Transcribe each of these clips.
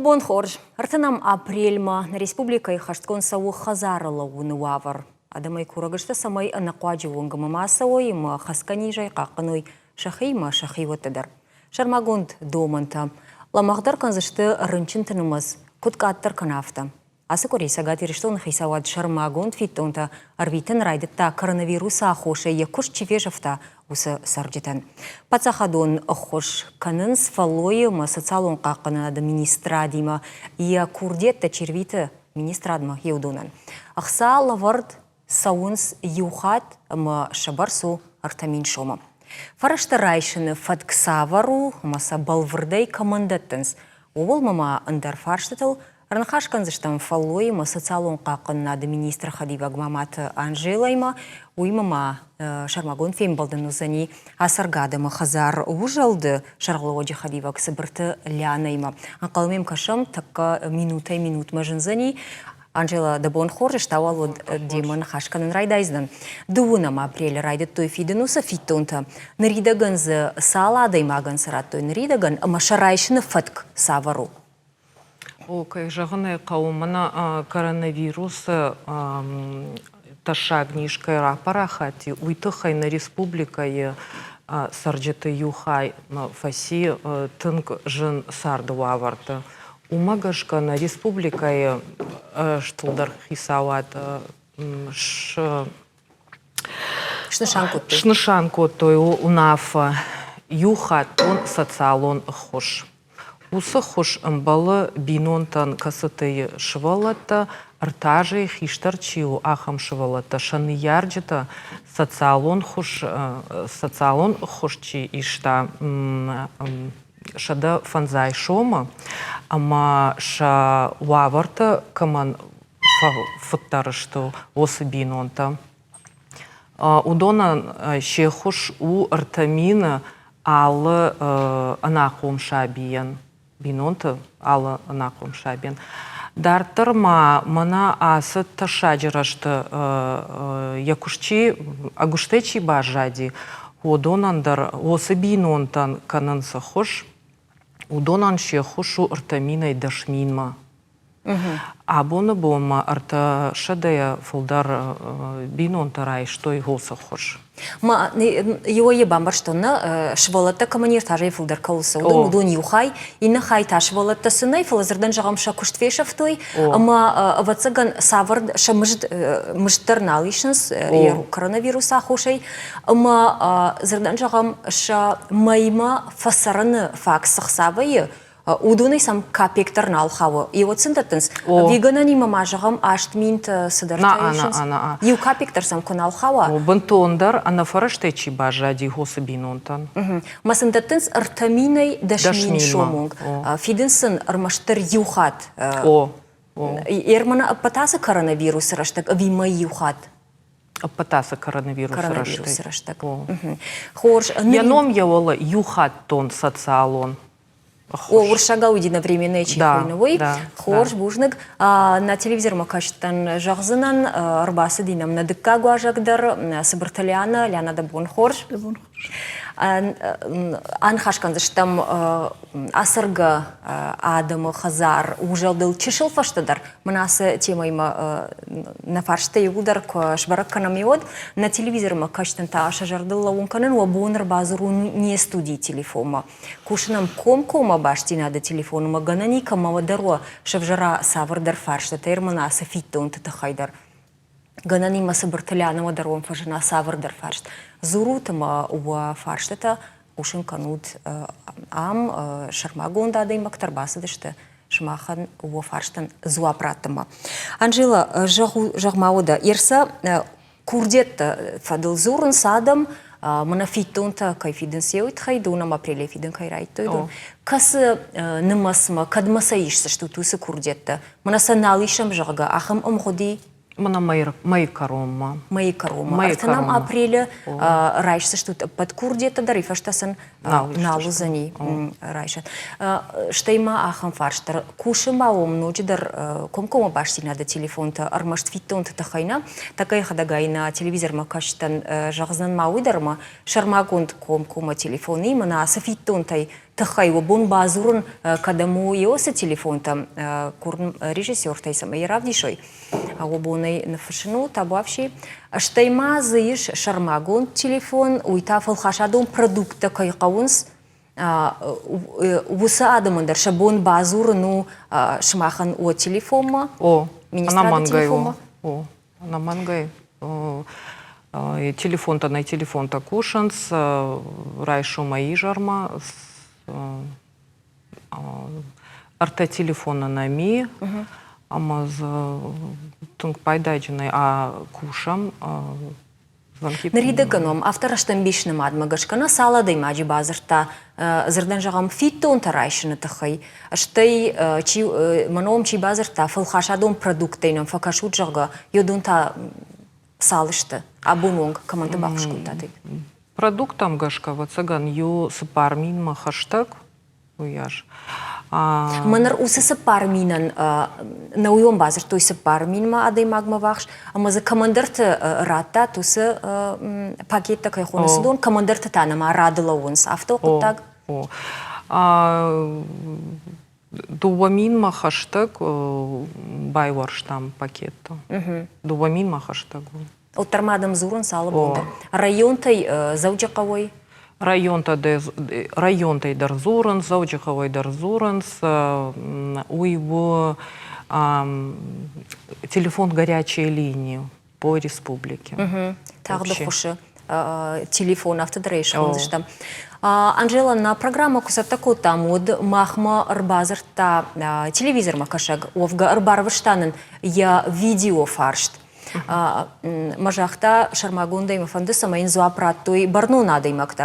Бон хорз. Ӕртынӕм апрельмӕ нӕ республикӕйы хӕстгонд цӕуы хӕдзары лӕууыны уавӕр. Адӕмӕй курӕг сты, цӕмӕй ӕнӕхъуаджы уынгмӕ ма цӕуой ӕмӕ хӕцгӕ низӕй хъахъхъӕной сӕхи ӕмӕ сӕхиуӕтты дӕр. Сӕрмагонд домӕнтӕ лӕмӕгъдӕр кӕндзысты рынчынты нымӕц, куыд къаддӕр кӕна, афтӕ. Ацы къуыри Цӕгат Ирыстоны хицауад сӕрмагонд фиддонтӕ ӕрвитын райдыдта коронавирусы аххосӕй йӕ куыст чи фесӕфта, уыцы цӕрджытӕн. Паддзахадон ӕххуыс кӕнынц фӕллойы ӕмӕ социалон хъахъхъӕнынады министрадимӕ йӕ курдиӕттӕ чи рвиты министрадмӕ, уыдонӕн. Ӕхца лӕвӕрд цӕуынц иу хатт ӕмӕ сӕ бӕрц у 3000 сомы. Фӕрӕзтӕ райсыны фӕтк цавӕр у ӕмӕ сӕ бӕлвырдӕй кӕмӕн дӕттынц, ууыл ма ма ӕндӕр фарстытыл ӕрныхас кӕндзыстӕм фӕллойы ӕмӕ социалон хъахъхъӕнынады министры хӕдивӕг Маматы Анжелӕимӕ. Уыимӕ ма сӕрмагонд фембӕлд ын уыдзӕни ацӕргӕ адӕмы хӕдзар Узӕлды сӕргълӕууӕджы хӕдивӕг Цыбырты Лианӕимӕ. Ӕнхъӕлмӕ йӕм кӕсӕм, тӕккӕ минутӕй-минутмӕ зындзӕни. Анжела, дӕ бон хорз, стауал уӕд демӕ ныхас кӕнын райдайдзынӕн. Дыууынӕм апрелы райдыдтой фидын уыцы фиддонтӕ. Ныридӕгӕн дзы цал адӕймагӕн цы радтой ныридӕгӕн ӕмӕ сӕ райсыны фӕтк цавӕр у? О, кӕй зӕгъын ӕй хъӕуы, мӕнӕ коронавирусы тӕссаг низ кӕй рапарахат и, уый тыххӕй нӕ республикӕйы цӕрджыты иу хай фӕци тынг зын царды уавӕрты. Уымӕ гӕсгӕ нӕ республикӕйы стылдӕр хицауад снысан кодтой уынаффӕ иухаттон социалон ӕххуыс. Уыцы ххуыс ӕмбӕлы бинонтӕн, кӕцыты сывӕллӕттӕ ӕртӕ азӕй хистӕр чи у, ахӕм сывӕллӕттӕ, сӕ ныййарджытӕ социалон ӕххуыс чи иста, 150 сомы ӕмӕ сӕ уавӕртӕ кӕмӕн фӕфыддӕр сты, уыцы бинонтӕ. Уыдонӕн се ххуыс у 3000 алы ӕнахъом сабийӕн, бинонты алы ӕнахъом сабийӕн. Дарддӕр ма мӕнӕ ацы тӕссаджы рӕзты йӕ куыст чи, ӕгуыстӕй чи баззади, уыдонӕн дӕр уыцы бинонтӕн кӕнынц ӕххуыс. Уыдонӕн се ххуыс у 3000-ӕй 10 000-мӕ. Абоны бонмӕ ӕртӕсӕдӕйӕ фылдӕр бинонтӕ райстой уыцы ххуыс. Ма иуӕй бамбӕрстон нӕ, сывӕллӕттӕ кӕмӕн не ртӕ азӕй фылдӕр кӕуыл цӕуы, уыдон иу хай, иннӕ хай та сывӕллӕттӕ цы нӕй, фӕлӕ дзырдӕн зӕгъӕм, сӕ куыст фесӕфтой ӕмӕ, ӕвӕццӕгӕн, цавӕр сӕ мызд, мызд дӕр нал исынц коронавирусы аххосӕй ӕмӕ дзырдӕн зӕгъӕм, сӕ мӕймӕ фӕцӕрыны фаг цы хца вӕййы, уыдонӕй сӕм капек дӕр нал хауы. Иуӕд сын дӕттынц, веганӕнимӕ ма зӕгъӕм, 8 000 цыдӕртӕ исынц. Иу капек дӕр сӕм куы нал хауа. Бынтондӕр ӕнӕфӕрӕзтӕй чи баззади хосы бинонтӕн. Ма сын дӕттынц 3000-ӕй 10 000 сомонг. Фидынц сын ӕрмӕстдӕр иу хатт. Ермана ӕппӕт ацы коронавирусы рӕстӕг ӕви мӕй иу хатт? Ӕппӕт ацы коронавирусы рӕстӕг. Хорз. Йӕ ном йӕ уӕлӕ иухаттон социалон О, уырыссагау единовременное чи хуыйны, уый. Хорз, бузныг. Нӕ телевизормӕ кӕсджытӕн зӕгъдзынӕн, ӕрбацыди нӕм нӕ дыккаг уазӕг дӕр, Цыбырты Лиана. Лиана, дӕ бон хорз. Дӕ бон хорз. Аныхас кӕндзыстӕм ацӕргӕ адӕмы хӕдзар узӕлдыл чысыл фӕстӕдӕр. Мӕн ацы темӕимӕ нӕ фарстытӕ иууылдӕр куы сбӕрӕг кӕнӕм, уӕд нӕ телевизормӕ кӕсджытӕн та сӕ зӕрдыл лӕууын кӕнын, уӕ бон ӕрбадзурун не студийы телефонмӕ. Кусын ӕм комкоммӕ бастдзинады телефонмӕ гӕнӕн и кӕмӕ дӕр уа сӕвзӕра цавӕрдӕр фарстытӕ ӕрмӕн ацы фиддонты тыххӕй дӕр. Гӕнӕн имӕ цыбырты Лианӕмӕ дӕр уӕм фӕзына цавӕрдӕр фарст. Дзурут ӕмӕ уӕ фарстытӕ хъусын кӕнут ам, сӕрмагонд адӕймӕгтӕ ӕрбацыдысты сымахӕн уӕ фарстӕн дзуапп раттынмӕ. Анжела, зӕгъ-ма уӕдӕ, Ерса курдиӕттӕ фӕдыл дзурынц адӕм, мӕнӕ фиддонтӕ кӕй фидынц, уый тыххӕй дыууынӕм апрелӕй фидын кӕй райдыдтой, уыдон. Кӕцы нымӕцмӕ, кӕдмӕ сӕ исдзыстут уыцы курдиӕттӕ? Мӕнӕ сӕ нал исӕм, зӕгъгӕ, ахӕм ӕмгъуыди? Мӕнӕ мӕйы кӕронмӕ. Мӕйы кӕронмӕ. Ӕртынӕм апрелы райсдзыстут ӕппӕт курдиӕттӕ дӕр, и фӕстӕ сын нал уыдзӕни райсӕн. Стӕй ма ахӕм фарст дӕр. Кусы ма уым ноджыдӕр комкоммӕ бастдзинады телефонтӕ ӕрмӕст фиддонты тыххӕй нӕ, тӕккӕ йӕхӕдӕгӕй нӕ телевизормӕ кӕсджытӕн зӕгъдзӕн ма уый дӕр ӕмӕ сӕрмагонд комкоммӕ телефоны мӕнӕ ацы фиддонтӕй тыххӕй уӕ бон бадзурын кӕдӕм у еосы телефонтӕм курын режиссертӕй, цӕмӕй йӕ равдисой. Уӕ бонӕй ныффыссын у табуафси. Стӕй ма дзы ис сӕрмагонд телефон, уый та фӕлхасадон продукттӕ кӕй хъӕуынц, уыцы адӕмӕн дӕр сӕ бон бадзурын у сымахӕн уӕ телефонмӕ, О, министрады телефонмӕ. О, ӕнӕмӕнгӕй. Телефонтӕ нӕ телефонтӕ кусынц райсомӕй изӕрмӕ. Ӕртӕ телефоны нӕм и, ӕмӕ дзы тынг пайдаджынӕй кусӕм. Ныридӕгӕн уӕм афтӕ рӕстӕмбис нымадмӕ гӕсгӕ нӕ цал адӕймаджы бадзырдта, дзырдӕн зӕгъӕм, фиддонтӕ райсыны тыххӕй, стӕй чи мӕ ном чи бадзырдта, фӕлхасадон продукттӕй нӕм фӕкӕсут, зӕгъгӕ, уыдон та цал сты абон онг кӕмӕнты баххуыс кодтат? Продукттӕм гӕсгӕ, ӕвӕццӕгӕн, иу 4000-мӕ хӕстӕг уыйас. Мӕ ныр уыцы 4000-ӕн науион бадзырдтой 4000-мӕ адӕймагмӕ ввахс, ӕмӕ дзы кӕмӕндӕрты радтат уыцы пакеттӕ кӕй хонынц, уыдон кӕмӕндӕрты та нӕма рады лӕууынц. Афтӕ хъуыддаг? О. 2000-мӕ хӕстӕг байуӕрстам пакеттӕ. 2000-мӕ хӕстӕг у. Уӕддӕр ма адӕм дзурынц алы бон дӕр. Районтӕй Дзӕуджыхъӕуӕй? Районтӕй дӕр дзурынц, Дзӕуджыхъӕуӕй дӕр дзурынц. Уый у телефон горячей линии по республике. Тагъд ӕххуысы телефон афтӕ дӕр ӕй схондзыстӕм. Анжела, нӕ программӕ куы цӕттӕ кодтам, уӕд махмӕ ӕрбадзырдта телевизормӕ кӕсӕг, уӕвгӕ ӕрбарвыста нын йӕ видеофарст. Мӕ загъта, сӕрмагондӕй мӕ фӕнды, цӕмӕй йын дзуапп радтой бӕрнон адӕймӕгтӕ.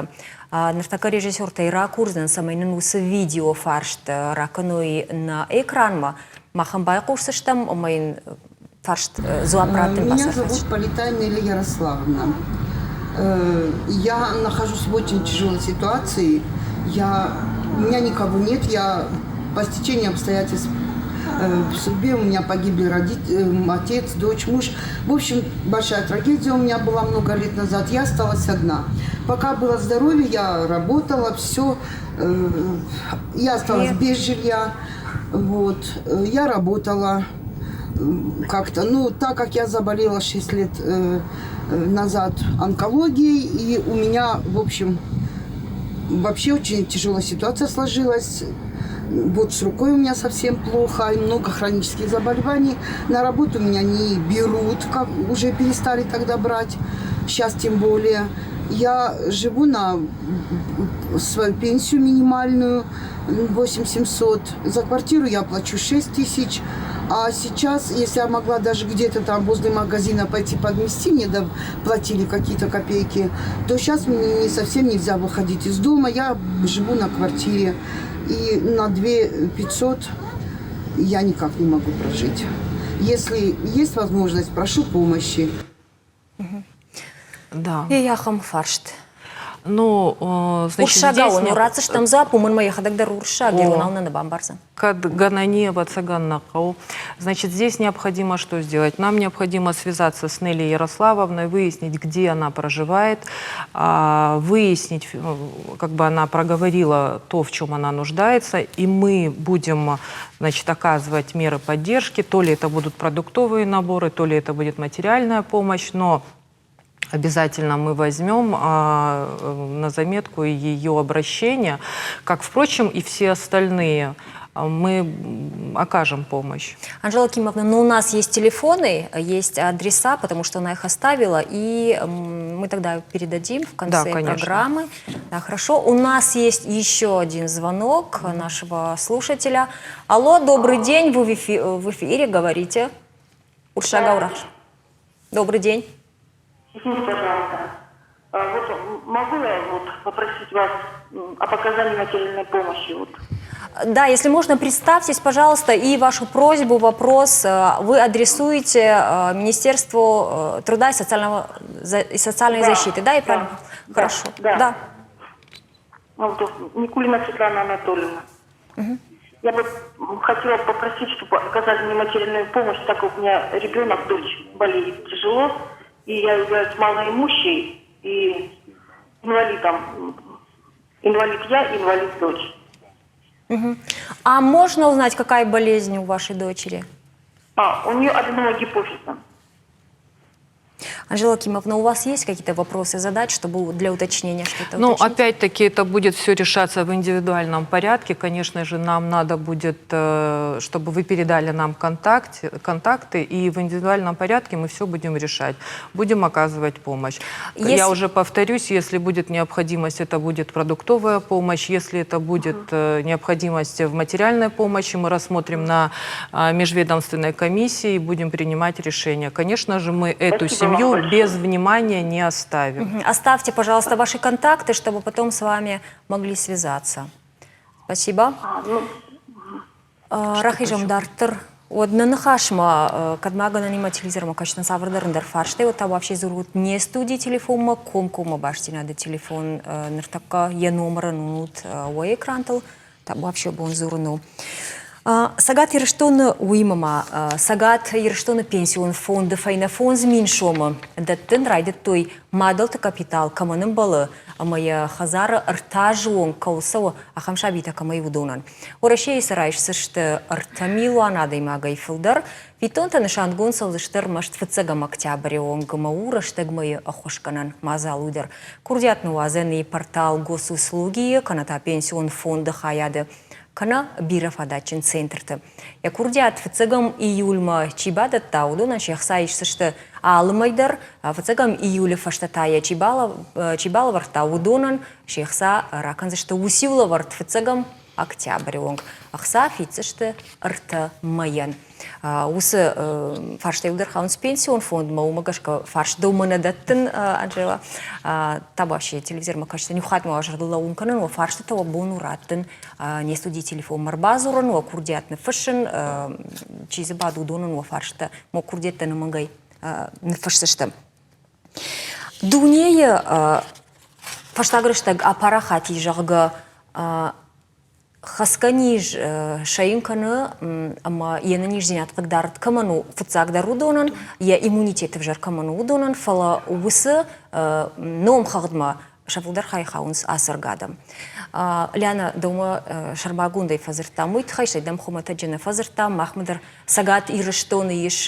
Ныртӕккӕ режиссертӕй ракурдзӕн, цӕмӕй нын уыцы видеофарст ракӕной нӕ экранмӕ. Мах ӕм байхъусдзыстӕм ӕмӕ йын фарст дзуапп раттын Меня зовут Политая Нелли Ярославовна. Я нахожусь в очень тяжелой ситуации. У меня никого нет, я по стечению обстоятельств в судьбе у меня погибли родители, отец, дочь, муж. В общем, большая трагедия у меня была много лет назад. Я осталась одна. Пока было здоровье, я работала, все. Я осталась без жилья. Вот. Я работала как-то. Ну, так как я заболела 6 лет назад онкологией, и у меня, в общем, вообще очень тяжелая ситуация сложилась. Вот с рукой у меня совсем плохо, много хронических заболеваний. На работу меня не берут, как уже перестали тогда брать, сейчас тем более. Я живу на свою пенсию минимальную 8 700. За квартиру я плачу 6 тысяч. А сейчас, если я могла даже где-то там возле магазина пойти подмести, мне да, платили какие-то копейки, то сейчас мне не совсем нельзя выходить из дома. Я живу на квартире. И на 2 500 я никак не могу прожить. Если есть возможность, прошу помощи. Да. И ахӕм фарст. Ну, значит, Урссагау, ну ратдзыстӕм дзуапп, уымӕн ма йӕхӕдӕг дӕр урссаг, иронау нӕ нӕ бамбардзӕн. Кӕд гӕнӕн и, ӕвӕццӕгӕн нӕ хъӕуы. Значит, здесь необходимо что сделать? Нам необходимо связаться с Нелли Ярославовной, выяснить, где она проживает, выяснить, как бы она проговорила то, в чем она нуждается, и мы будем, значит, оказывать меры поддержки, то ли это будут продуктовые наборы, то ли это будет материальная помощь, но обязательно мы возьмем на заметку ее обращение, как, впрочем, и все остальные. Мы окажем помощь. Анжела Кимовна, ну у нас есть телефоны, есть адреса, потому что она их оставила, и мы тогда передадим в конце Да, конечно. программы. Да, хорошо. У нас есть еще один звонок нашего слушателя. Алло, добрый день, вы в эфире, говорите. Уршага Урахш. Добрый день. Извините, пожалуйста. Вот могу я вот попросить вас об оказании материальной помощи? Вот. Да, если можно, представьтесь, пожалуйста, и вашу просьбу, вопрос вы адресуете Министерству труда и социальной Да, защиты, да, я да, правильно? да, Хорошо. да. Да. Ну, вот, Никулина Светлана Анатольевна. Я бы хотела попросить, чтобы оказали мне материальную помощь, так как у меня ребенок, дочь, болеет тяжело, и я являюсь малоимущей и инвалидом. Инвалид я, инвалид дочь. А можно узнать, какая болезнь у вашей дочери? А, у нее аденома гипофиза. Анжела Кимовна, у вас есть какие-то вопросы задать, чтобы для уточнения что-то Ну, уточнить? опять-таки, это будет все решаться в индивидуальном порядке. Конечно же, нам надо будет, чтобы вы передали нам контакты, и в индивидуальном порядке мы все будем решать. Будем оказывать помощь. Если- Я уже повторюсь, если будет необходимость, это будет продуктовая помощь. Если это будет необходимость в материальной помощи, мы рассмотрим на межведомственной комиссии и будем принимать решение. Конечно же, мы эту Спасибо вам семью большое. без внимания не оставим. Мгм. Оставьте, пожалуйста, ваши контакты, чтобы потом с вами могли связаться. Спасибо. А, ну, Рахизӕм дарддӕр. Уӕд нӕ ныхасмӕ, кӕд ма гӕнӕнимӕ телевизормӕ кӕсынц цавӕрдӕр ӕндӕр фарстӕй, уӕд та вообще дзурут не студийы телефонмӕ, комкоммӕ бастдзинады телефон ныртӕккӕ йӕ номырӕн уынут уӕ экрантыл, та вообще бон дзурын у. Цӕгат Ирыстоны уыимӕ ма Цӕгат Ирыстоны пенсион фонды фӕйнӕ 5000 сомы дӕттын райдыдтой мадӕлты капитал кӕмӕн ӕмбӕлы ӕмӕ йӕ хӕдзары ӕртӕ азы онг кӕуыл цӕуы, ахӕм сабитӕ кӕмӕй уыдонӕн. Уӕрӕсейы сӕ райсдзысты 3 милуан адӕймагӕй фылдӕр. Фиддонтӕ нысангонд цӕудзысты ӕрмӕст фыццӕгӕм октябры онг ӕмӕ у рӕстӕгмӕйы ӕххуысгӕнӕн мадзал уый дӕр. Курдиат ныуадзӕн и портал Госуслуги-йы кӕнӕ та пенсион фонды хайады кӕнӕ бирӕфадатджын центрты. Йӕ курдиат фыццӕгӕм июльмӕ чи бадӕтта, уыдонӕн се хца исдзысты алы мӕй дӕр. Фыццӕгӕм июлы фӕстӕ та йӕ чи балӕвӕрдта, уыдонӕн се хца ракӕндзысты уыциу лӕвӕрд фыццӕгӕм октябры онг. Ӕхца фиддзысты ӕртӕ мӕйӕн. Уыцы фарстайыл дӕр хауынц пенсион фондмӕ, уымӕ гӕсгӕ фарст дӕумӕ нӕ дӕттын, Анжела. Табуафси, телевизормӕ кӕсдзӕн, иу хатт ма уӕ зӕрдыл лӕууын кӕнын, уӕ фарстытӕ уӕ бон у раттын, не студийы телефонмӕ ӕрбадзурын, уӕ курдиат ныффыссын, чи дзы бады, уыдонӕн уӕ фарстытӕ, уӕ курдиӕттӕ нымӕгӕй ныффысдзысты. Дунейы фӕстаг рӕстӕг апарахат и, зӕгъгӕ, хӕцгӕ низ сайын кӕны ӕмӕ йе нӕниздзинад хъыгдард кӕмӕн у, фыццагдӕр уыдонӕн, йӕ иммунитет ӕвзӕр кӕмӕн у, уыдонӕн, фӕлӕ уыцы номхыгъдмӕ сӕ фылдӕр хай хауынц ацӕргӕ адӕм. Лиана, дӕумӕ сӕрмагондӕй фӕдзырдтам уый тыххӕй, стӕй дӕм хуымӕтӕджы нӕ фӕдзырдтам, махмӕ дӕр Цӕгат Ирыстоны ис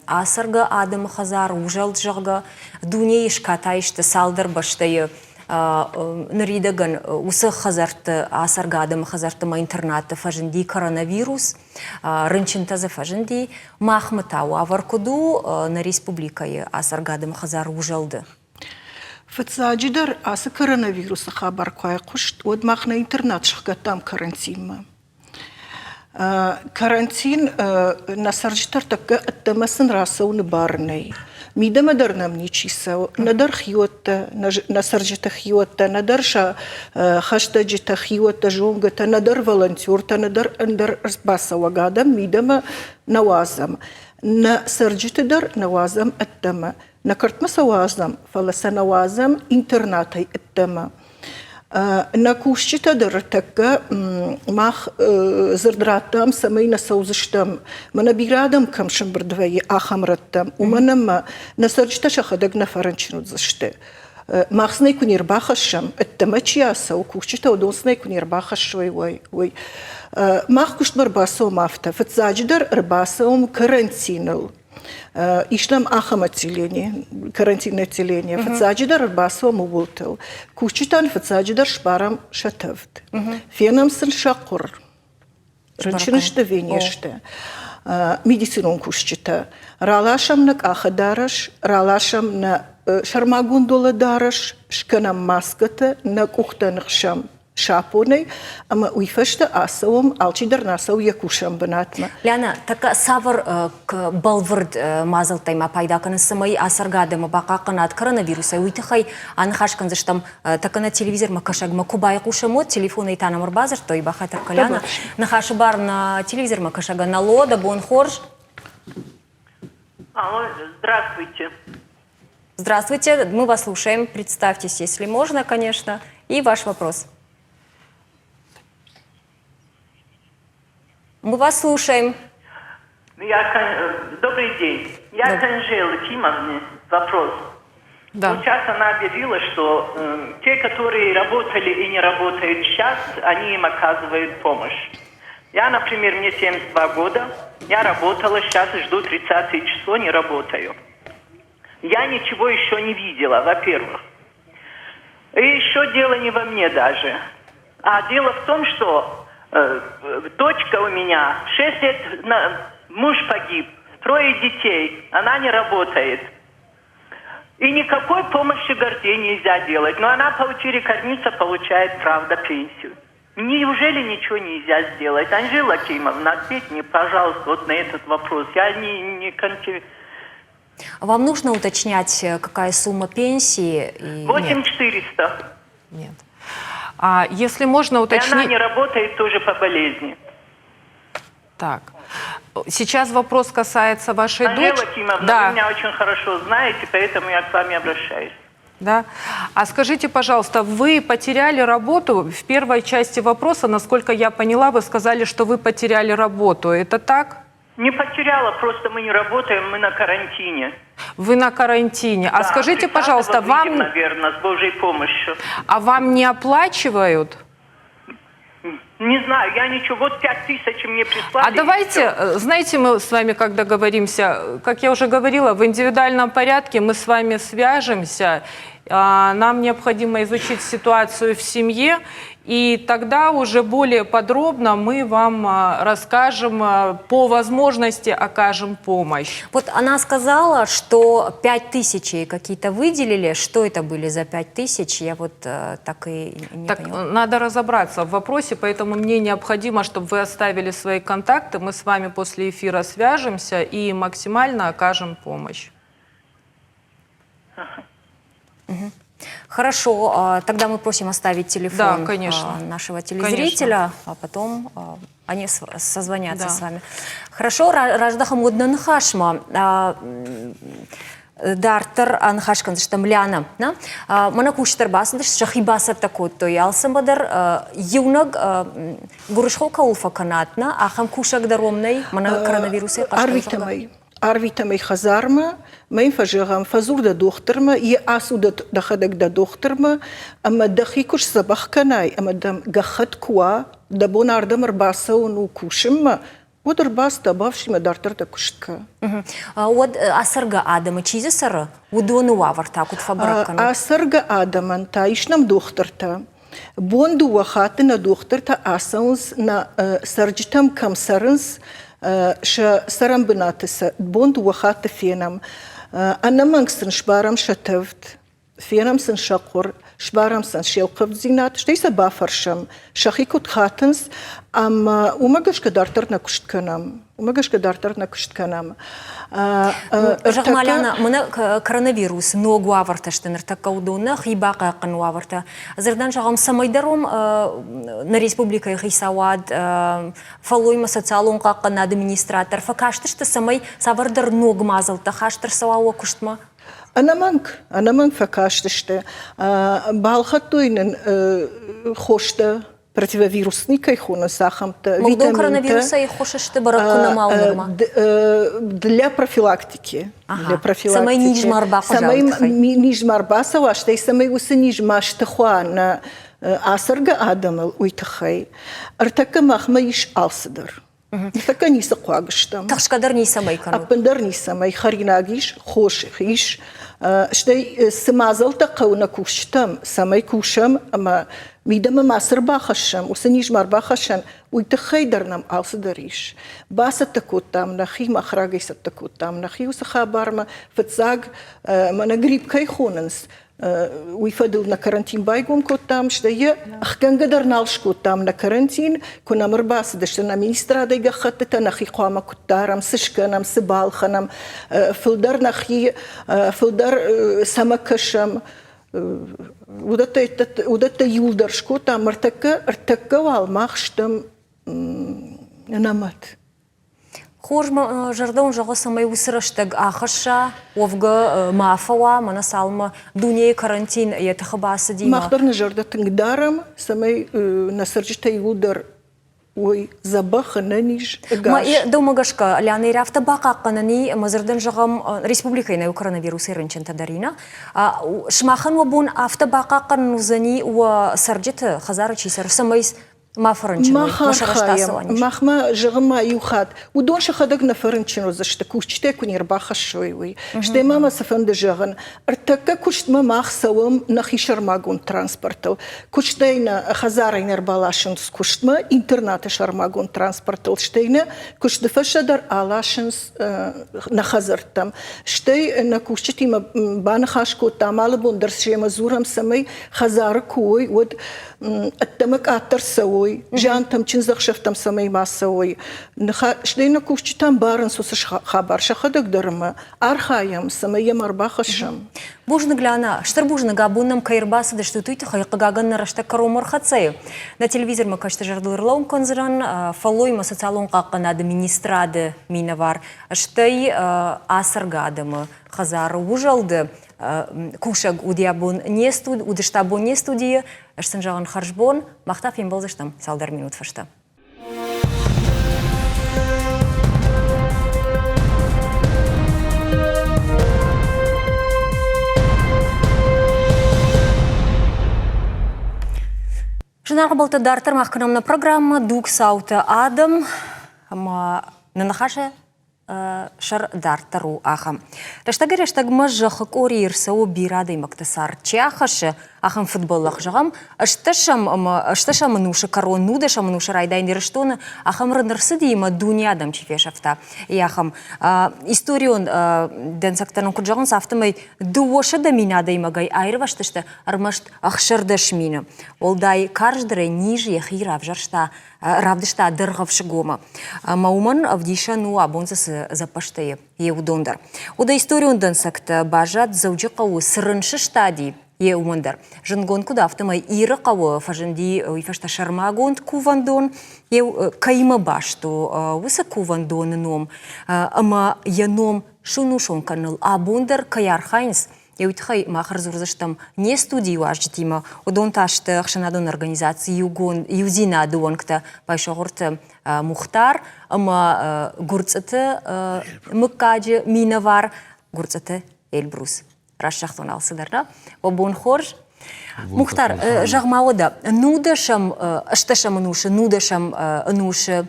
ацӕргӕ адӕмы хӕдзар, узӕлд, зӕгъгӕ, дунейы скатай сты цалдӕр бӕстӕйы ныридӕгӕн уыцы хӕдзӕртты, ацӕргӕ адӕмы хӕдзӕртты ӕмӕ интернатты фӕзынди коронавирус, рынчынтӕ дзы фӕзынди. Махмӕ та уавӕр куыд у нӕ республикӕйы ацӕргӕ адӕмы хӕдзар узӕлды? Фыццаджыдӕр ацы коронавирусы хабар куы айхъуыст, уӕд мах нӕ интернат сыхгӕдтам карантинмӕ. Карантин нӕ цӕрджытӕ ӕртӕккӕ ӕддӕмӕ сын рацӕуыны бар нӕй. Мидӕмӕ дӕр нӕм ничи цӕуы, нӕдӕр хиуӕттӕ, нӕ цӕрджыты хиуӕттӕ, нӕдӕр сӕ хӕстӕджытӕ, хиуӕттӕ, зонгӕтӕ, нӕдӕр волонтертӕ, нӕдӕр ӕндӕр ӕрбацӕуӕг адӕм мидӕмӕ нӕ уадзӕм. Нӕ цӕрджыты дӕр нӕ уадзӕм ӕддӕмӕ. Нӕ кӕртмӕ сӕ уадзӕм, фӕлӕ сӕ нӕ уадзӕм интернатӕй ӕддӕмӕ. Нӕ кусджытӕ дӕр тӕккӕ мах дзырд радтам, цӕмӕй нӕ цӕудзыстӕм, мӕнӕ бирӕ адӕм кӕм сӕмбырд вӕййы, ахӕм рӕттӕм, уымӕн ӕмӕ нӕ цӕрджытӕ сӕхӕдӕг нӕ фӕрынчын уыдзысты. Мах сын ӕй куы не рбахӕссӕм, ӕддӕмӕ чи ацӕуы, кусджытӕ уыдон сын ӕй куы не рбахӕссой, уый. Мах куыстмӕ ӕрбацӕуӕм афтӕ. Фыццаджыдӕр ӕрбацӕуӕм карантиныл. Ис нӕм ахӕм отделение, карантинное отделение. Фыццаджыдӕр ӕрбацӕуӕм ууылтыл. Кусджытӕн фыццаджыдӕр сбарӕм сӕ тӕвд. Фенӕм сын сӕ хъуыр. Рынчын сты ӕви не сты. Медицинон кусджытӕ. Раласӕм нӕ къахы дарӕс, раласӕм нӕ сӕрмагонд уӕлӕдарӕс, скӕнӕм маскӕтӕ, нӕ къухтӕ ныхсӕм сапонӕй, ӕмӕ уый фӕстӕ ацӕуӕм, алчидӕр нӕ ацӕуы йӕ кусӕн бынатмӕ. Лиана, тӕккӕ цавӕр бӕлвырд мадзӕлттӕй ма пайда кӕнынц, цӕмӕй ацӕргӕ адӕмы бахъахъхъӕнат коронавирусӕй, уый тыххӕй аныхас кӕндзыстӕм тӕккӕ нӕ телевизормӕ кӕсӕгмӕ куы байхъусӕм, уӕд телефонӕй та нӕм ӕрбадзырдтой, бахатыр кӕ, Лиана. Ныхасы бар нӕ телевизормӕ кӕсӕгӕн. Алло, дӕ бон хорз. Алло, здравствуйте. Здравствуйте, мы вас слушаем. Представьтесь, если можно, конечно, и ваш вопрос. Мы вас слушаем. Я, добрый день. Я к Анжеле Кимовне вопрос. Да. Вот сейчас она объявила, что э, те, которые работали и не работают сейчас, они им оказывают помощь. Я, например, мне 72 года, я работала, сейчас жду 30 число, не работаю. Я ничего еще не видела, во-первых. И еще дело не во мне даже. А дело в том, что э, дочка у меня 6 лет, на, муж погиб, трое детей, она не работает. И никакой помощи Гордей нельзя делать. Но она по утере кормильца получает, правда, пенсию. Неужели ничего нельзя сделать? Анжела Кимовна, ответь мне, пожалуйста, вот на этот вопрос. Я не, не конти... Вам нужно уточнять, э, какая сумма пенсии? И... 8400. Нет. А если можно уточнить... И она не работает тоже по болезни. Так. Сейчас вопрос касается вашей Анжела дочери. Кимовна, да. вы меня очень хорошо знаете, поэтому я к вами обращаюсь. Да. А скажите, пожалуйста, вы потеряли работу? В первой части вопроса, насколько я поняла, вы сказали, что вы потеряли работу. Это так? Не потеряла, просто мы не работаем, мы на карантине. Вы на карантине. А Да, скажите, 30-го пожалуйста, выйдем, вам, наверное, с Божьей помощью. а вам не оплачивают? Не знаю, я ничего. Вот 5000 мне прислали. А и давайте, всё. знаете, мы с вами как договоримся, как я уже говорила, в индивидуальном порядке мы с вами свяжемся, нам необходимо изучить ситуацию в семье, и тогда уже более подробно мы вам расскажем, по возможности окажем помощь. Вот она сказала, что 5000 ей какие-то выделили. Что это были за 5000? Я вот э, так и не Так поняла. надо разобраться в вопросе, поэтому мне необходимо, чтобы вы оставили свои контакты, мы с вами после эфира свяжемся и максимально окажем помощь. Хорошо, тогда мы просим оставить телефон Да, конечно. нашего телезрителя, а потом они созвонятся Да. с вами. Хорошо, раздӕхӕм уӕд нӕ ныхасмӕ. Дарддӕр аныхас кӕндзыстӕм Ляна. Мӕнӕ кусджытӕ ӕрбацыдысты, сӕхи бацӕттӕ кодтой алцӕмӕ дӕр. Иунӕг гуырысхо кӕуыл фӕкӕнат, нӕ, ахӕм кусӕг дӕр уӕм нӕй, мӕнӕ коронавирусӕй хъӕстӕ Арвитӕм ӕй. Арвитӕм ӕй хӕдзармӕ, мӕ йын фӕзӕгъӕм, фӕдзур дӕ дохтырмӕ, йе ацу дӕхӕдӕг дӕ дохтырмӕ, ӕмӕ дӕхи куы сдзӕбӕх кӕнай, ӕмӕ дӕм гӕххӕтт куы уа, дӕ бон ардӕм ӕрбацӕуын у кусынмӕ, уӕд ӕрбацыд бафсимӕ дарддӕр дӕ куыст кӕ. Уӕд ацӕргӕ адӕмы чи дзы цӕры, уыдоны уавӕр та куыд фӕбӕрӕг кӕнут? Ацӕргӕ адӕмӕн та ис нӕм дохтыртӕ. Бон дыууӕ хатты нӕ дохтыртӕ ацӕуынц нӕ цӕрджытӕм кӕм цӕрынц, сӕ цӕрӕнбынаты сӕ бон дыууӕ хатты фенӕм. Ӕнӕмӕнг сын сбарӕм сӕ тӕвд, фенӕм сын сӕ хъуыр, сбарӕм сын се лхъывддзинад, стӕй сӕ бафӕрсӕм, сӕхи куыд хатынц, ӕмӕ уымӕ гӕсгӕ дарддӕр нӕ куыст кӕнӕм. Уымӕ гӕсгӕ дарддӕр нӕ куыст кӕнӕм. Зӕгъ-ма, Ляна, мӕнӕ коронавирус ног уавӕртӕ сты ныртӕккӕ уыдон нӕ хи бахъахъхъӕны уавӕртӕ. Дзырдӕн зӕгъӕм, цӕмӕйдӕр уым нӕ республикӕйы хицауад, фӕллоймӕ социалон хъахъхъӕнады министрад дӕр фӕкастысты, цӕмӕй цавӕрдӕр ног мадзӕлттӕ хаст ӕрцӕуа уӕ куыстмӕ? Ӕнӕмӕнг, ӕнӕмӕнг фӕкастысты. Балхӕдтой нын хостӕ, противовирусный кӕй хонынц, ахӕмтӕ. Уыдон коронавирусӕй хос сты бӕрӕг куы нӕма у нырма? Для профилактики. Для профилактики. Цӕмӕй низ ма ӕрбахъуыза Цӕмӕй низ ма ӕрбацӕуа, стӕй цӕмӕй уыцы низ ма стыхуа нӕ ацӕргӕ адӕмыл, уый тыххӕй. Ӕртӕккӕ махмӕ ис алцыдӕр. Ныртӕккӕ ницы хъуаг стӕм. Тыхсгӕ дӕр ницӕмӕй кӕнут? Ӕппындӕр ницӕмӕй. Хӕринаг ис, хос ис. Стӕй цы мадзӕлттӕ хъӕуы нӕ кусджытӕм, цӕмӕй кусӕм ӕмӕ мидӕмӕ ма цы рбахӕссӕм, уыцы низ ма ӕрбахӕссӕм, уый тыххӕй дӕр нӕм алцыдӕр ис. Бацӕттӕ кодтам нӕхи, мах рагӕй цӕттӕ кодтам нӕхи уыцы хабармӕ. Фыццаг мӕнӕ грипп кӕй хонынц, уый фӕдыл нӕ карантин байгом кодтам, стӕй йӕ ӕхгӕнгӕ дӕр нал скодтам нӕ карантин, куы нӕм ӕрбацыдысты нӕ министрадӕй гӕххӕттытӕ, нӕхи хъуамӕ куыд дарӕм, цы скӕнӕм, цы балхӕнӕм, фылдӕр нӕхи, фылдӕр цӕмӕ кӕсӕм, уыдӕттӕ, уыдӕттӕ иуылдӕр скодтам. Ӕртӕккӕ, ӕртӕккӕ уал мах стӕм ӕнӕмӕт. Хорз мӕ зӕрдӕ уын зӕгъы, цӕмӕй уыцы рӕстӕг ахӕсса, уӕвгӕ ма фӕуа, мӕнӕ цалынмӕ дунейы карантин йӕ тыхы бацыди. Мах дӕр нӕ зӕрдӕ тынг дарӕм, цӕмӕй нӕ цӕрджытӕ иууылдӕр. Уой дзӕбӕх, ӕнӕниз, ӕгас. Дӕумӕ гӕсгӕ, Лианӕ, афтӕ бахъахъхъӕнӕн и, ӕмӕ дзырдӕн зӕгъӕм, республикӕйы нӕ коронавирусӕй рынчынтӕ дӕр ина. Сымахӕн уӕ бон афтӕ бахъахъхъӕнын уыдзӕни уӕ цӕрджыты, хӕдзары чи цӕры, цӕмӕй ма фӕрынчын уой, Мах архайӕм, махмӕ, зӕгъын ма иу хатт, уыдон сӕхӕдӕг нӕ фӕрынчын уыдзысты, кусджытӕ куы не рбахӕссой, уый. Стӕй ма мӕ цы фӕнды зӕгъын, ӕртӕккӕ куыстмӕ мах цӕуӕм нӕхи сӕрмагонд транспортыл. Куыстӕй нӕ хӕдзарӕй нӕ ӕрбаласынц куыстмӕ интернаты сӕрмагонд транспортыл, стӕй нӕ куысты фӕстӕ дӕр аласынц нӕ хӕдзӕрттӕм. Стӕй нӕ кусджытимӕ баныхас кодтам, алы бон дӕр семӕ дзурӕм, цӕмӕй хӕдзары куы уой, уӕд ӕддӕмӕ къаддӕр цӕуой, зиантӕм, чындзӕхсӕвтӕм цӕмӕй ма цӕуой. Стӕй нӕ кусджытӕ ӕмбарынц уыцы хабар сӕхӕдӕг дӕр ӕмӕ архайӕм, цӕмӕй йӕм ӕрбахӕссӕм. Бузныг, Лиана. Стыр бузныг, абон нӕм кӕй ӕрбацыдыстут, уый тыххӕй. Хъыгагӕн, нӕ рӕстӕг кӕронмӕ ӕрхӕццӕ. Нӕ телевизормӕ кӕсты зӕрдыл ӕрлӕууын кӕндзынӕн фӕллоймӕ социалон хъахъхъӕнады министрады минӕвар, стӕй ацӕргӕ адӕмы хӕдзары узӕлды кусӕг уыди абон не студ, уыдысты абон не студийы. Ӕз сын зӕгъын хӕрзбон, мах та фембӕлдзыстӕм цалдӕр минут фӕстӕ. Зынаргъ ӕмбӕлттӕ, дарддӕр мах кӕнӕм нӕ программӕ «Дуг цаутӕ адӕм» ӕмӕ нӕ ныхасы сӕр дарддӕр у ахӕм. Рӕстӕгӕй-рӕстӕгмӕ зӕххы къорийы ӕрцӕуы бирӕ адӕймӕгты цард чи ахӕссы, ахӕм фыдбӕллӕх. Зӕгъӕм, ӕстдӕсӕм ӕмӕ ӕстдӕсӕм ӕнусы кӕрон, нудӕсӕм ӕнусы райдайӕн Ирыстоны ахӕм рын ӕрцыди ӕмӕ дуне адӕм чи фесӕфта, ахӕм. Историон дӕнцӕгтӕ нын куыд зӕгъынц, афтӕмӕй 200 000 адӕймагӕй аирвӕзтысты ӕрмӕст 16 000. Уӕлдай карздӕрӕй низ йӕхи равзӕрста равдыста Дӕргъӕвсыгомы. Ӕмӕ уымӕн ӕвдисӕн у абон дзы цы зӕппӕзтӕ йе уыдон дӕр. Уыд историон дӕнцӕгтӕ баззад Дзӕуджыхъӕуы цы рын сыстади, йе уымӕн дӕр. Зындгонд куыд, афтӕмӕй Иры хъӕуы фӕзынди уый фӕстӕ сӕрмагонд кувӕндон, кӕимӕ баст у уыцы кувӕндоны ном ӕмӕ йӕ ном сунусон кӕныныл абон дӕр кӕй архайынц, Уый тыххӕй мах ӕрдзурдзыстӕм не студийы уазджытимӕ. Уыдон та сты ӕхсӕнадон организаци Иугонд Иудзинады уӕнгтӕ Байсогъуырты Мухтар ӕмӕ Гуырцъыты мыггаджы минӕвар Гуырцъыты Эльбрус. Раст загътон алцыдӕр, нӕ? Уӕ бон хорз! Мухтар, зӕгъ-ма уӕдӕ, нудӕсӕм, ӕстдӕсӕм ӕнусы, нудӕсӕм ӕнусы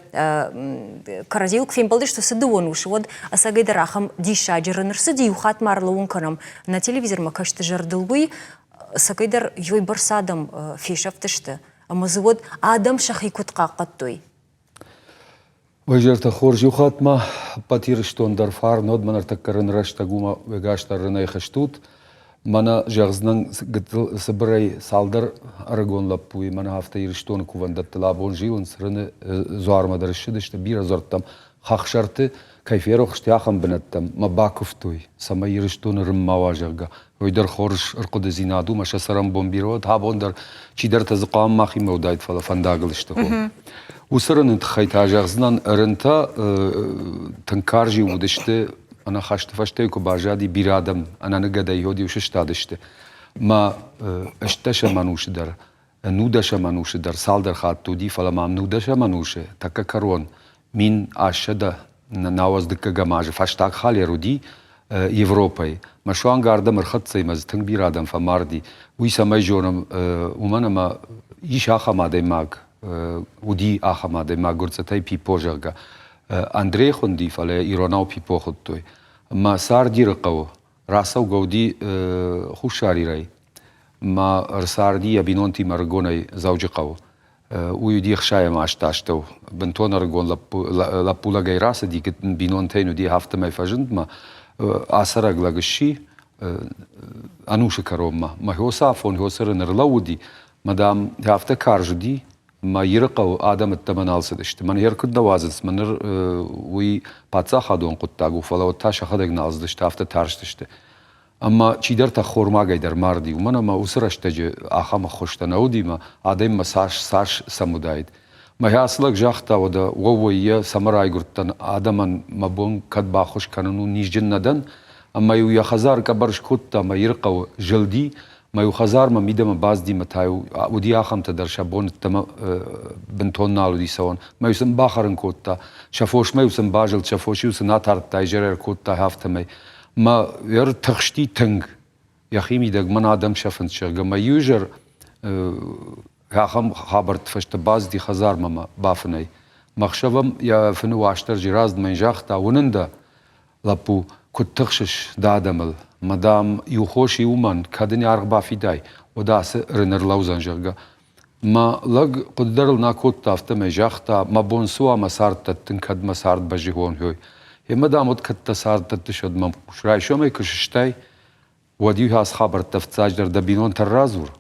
кӕрӕдзийыл куы фембӕлдысты уыцы дыууӕ ӕнусы, уӕд ӕцӕгӕйдӕр ахӕм диссаджы рын ӕрцыди, иу хатт ма ӕрлӕууын кӕнӕм нӕ телевизормӕ кӕсты зӕрдыл уый, ӕцӕгӕйдӕр уыйбӕрц адӕм фесӕфтысты, ӕмӕ дзы уӕд адӕм сӕхи куыд хъахъхъӕдтой? Уӕзӕртӕ хорз иу хатт ма ӕппӕт Ирыстон дӕр фарн уӕд, мӕ ныртӕккӕ рын рӕстӕг уымӕ уегас дӕр рынӕй хызт Мӕнӕ зӕгъдзынӕн гыццыл цыбырӕй цалдӕр ӕрыгон лӕппуйы мӕнӕ афтӕ Ирыстоны кувӕндӕттыл абон зилынц, рыны дзуармӕ дӕр ссыдысты бирӕ дзуӕрттӕм, хӕхсӕрты кӕй ферох сты, ахӕм бынӕттӕм мӕ бакуывтой, цӕмӕй Ирыстоны рын ма уа, зӕгъгӕ. Уый дӕр хорз ӕрхъуыдыдзинад у, мӕ сӕ цӕрӕнбон бирӕ уӕд, абон дӕр чидӕртӕ дзы хъуамӕ махимӕ уыдаид, фӕлӕ фӕндагыл сты хор. Уыцы рыны тыххӕй та зӕгъдзынӕн, рынтӕ тынг карз-иу уыдысты, ӕнӕхӕсты фӕстӕ куы баззади бирӕ адӕм, ӕнӕныгӕдӕй йод-иу сыстадысты. Мӕ ӕстдӕсӕм ӕнусы дӕр, нудӕсӕм ӕнусы дӕр цалдӕр хатты уыди, фӕлӕ мӕм нудӕсӕм ӕнусы тӕккӕ кӕрон 1890 дыккӕгӕм азы фӕстаг халер уыди Европӕйы. Мӕ суанг ардӕм ӕрхӕццӕ ӕмӕ дзы тынг бирӕ адӕм фӕмарди. Уый цӕмӕй зонӕм, уымӕн ӕмӕ ис ахӕм адӕймаг, уыди ахӕм адӕймаг Гуырцъытӕй Пипо, зӕгъгӕ. Андрей хуынди, фӕлӕ иронау Пипо хуыдтой. Мӕ цард Ирыхъӕуы рацӕугӕ уыди Хуссар Ирӕй. Мӕ ӕрцарди йӕ бинонтимӕ ӕрыгонӕй Дзӕуджыхъӕуы. Уый уыди ӕхсайӕм азты астӕу. Бынтон ӕрыгон лӕппулӕгӕй рацыди, бинонтӕ йын уыди афтӕмӕй фӕзындмӕ. Ацӕрӕг лӕг сси ӕнусы кӕронмӕ. Мӕ хёсы афон хёсы рын ӕрлӕууыди, мӕ, дам, афтӕ карз уыди, мӕ Ирыхъӕуы адӕм ӕддӕмӕ нал цыдысты. Мӕн гъер куыд нӕ уадзынц, мӕ ныр уый паддзахадон хъуыддаг у, фӕлӕ уӕд та сӕхӕдӕг нал цыдысты, афтӕ тарстысты. Ӕмӕ чидӕртӕ хормагӕй дӕр марди, уымӕн ӕмӕ уыцы рӕстӕджы ахӕм ӕххуыстӕ нӕ уыди мӕ адӕммӕ цас, цас сӕм уыдаид. Мӕ ацы лӕг загъта, уӕдӕ уӕууӕй йӕ цӕмӕ райгуырдтӕн, адӕмӕн мӕ бон кӕд баххуыс кӕнын у, низджын нӕ дӕн, ӕмӕ-иу йӕ хӕдзар къӕбӕр скодта ӕмӕ Ирыхъӕуы зылди. Мӕ-иу хӕдзармӕ мидӕмӕ бацыди мӕ та-иу уыди ахӕмтӕ дӕр, сӕ бон ӕддӕмӕ бынтон нал уыди цӕуӕн. Мӕ-иу сын бахӕрын кодта, сӕ фосмӕ-иу сын базылд, сӕ фос-иу сын атардта, изӕр ӕркодта афтӕмӕй. Мӕ ӕртыхсти тынг йӕхимидӕг мӕн адӕм сӕфынц, зӕгъгӕ, мӕ иу изӕр ахӕм хабӕртты фӕстӕ бацыди хӕдзармӕ мӕ бафынӕй. Мӕ хсӕвӕм йӕ фыны Уастырджи рацыд мӕ йын загъта, уынын дӕ, лӕппу, куыд тыхсыс дӕ адӕмыл? Мӕ, дам, иу хос и уымӕн, кӕд ын аргъ бафидай, уӕд ацы рын ӕрлӕудзӕн, зӕгъгӕ. Мӕ лӕг хъуыды дӕр ыл нӕ кодта, афтӕмӕй загъта, мӕ бон цы уа мӕ цард дӕттын, кӕд мӕ цард бӕззихон хёй. Емӕ, дам, уӕд кӕд дӕ цард дӕттыс, уӕд мӕм хъус. Райсомӕй куы сыстай, уӕд-иу ацы хабӕрттӕ фыццаджыдӕр дӕ бинонтӕн радзур.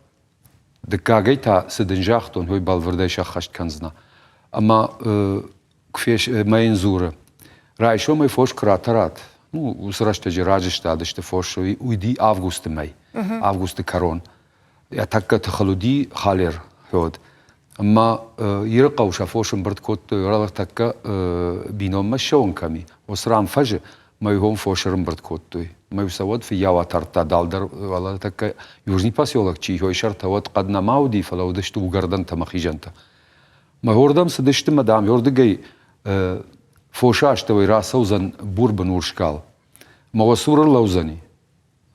Дыккагӕй та, цы дын загътон, уый бӕлвырдӕй сӕххӕст кӕндзынӕ. Ӕмӕ мӕ йын дзуры, райсомӕй фос куы ратӕрат, ну, уыцы рӕстӕджы раджы стадысты фос, уыди августы мӕй, августы кӕрон. Йӕ тӕккӕ тыхыл уыди халер хёд. Ӕмӕ Ирыхъӕу сӕ фос ӕмбырд кодтой, тӕккӕ бинонмӕ ссӕуын кӕм и, уыцы ран фӕзы, мӕ фос ӕрӕмбырд кодтой. Мӕ сӕ уӕд фыййау атардта дӕлдӕр, уӕлӕ тӕккӕ Южный поселок чи хой сӕртӕ, уӕд хъӕд нӕма уыди, фӕлӕ уыдысты уыгӕрдӕнтӕ мӕ хизӕнтӕ. Мӕ уырдӕм цыдысты мӕ, дам, уырдыгӕй фосы астӕуӕй рацӕудзӕн бурбын урс гал. Мӕ уӕ цуры рлӕудзӕни.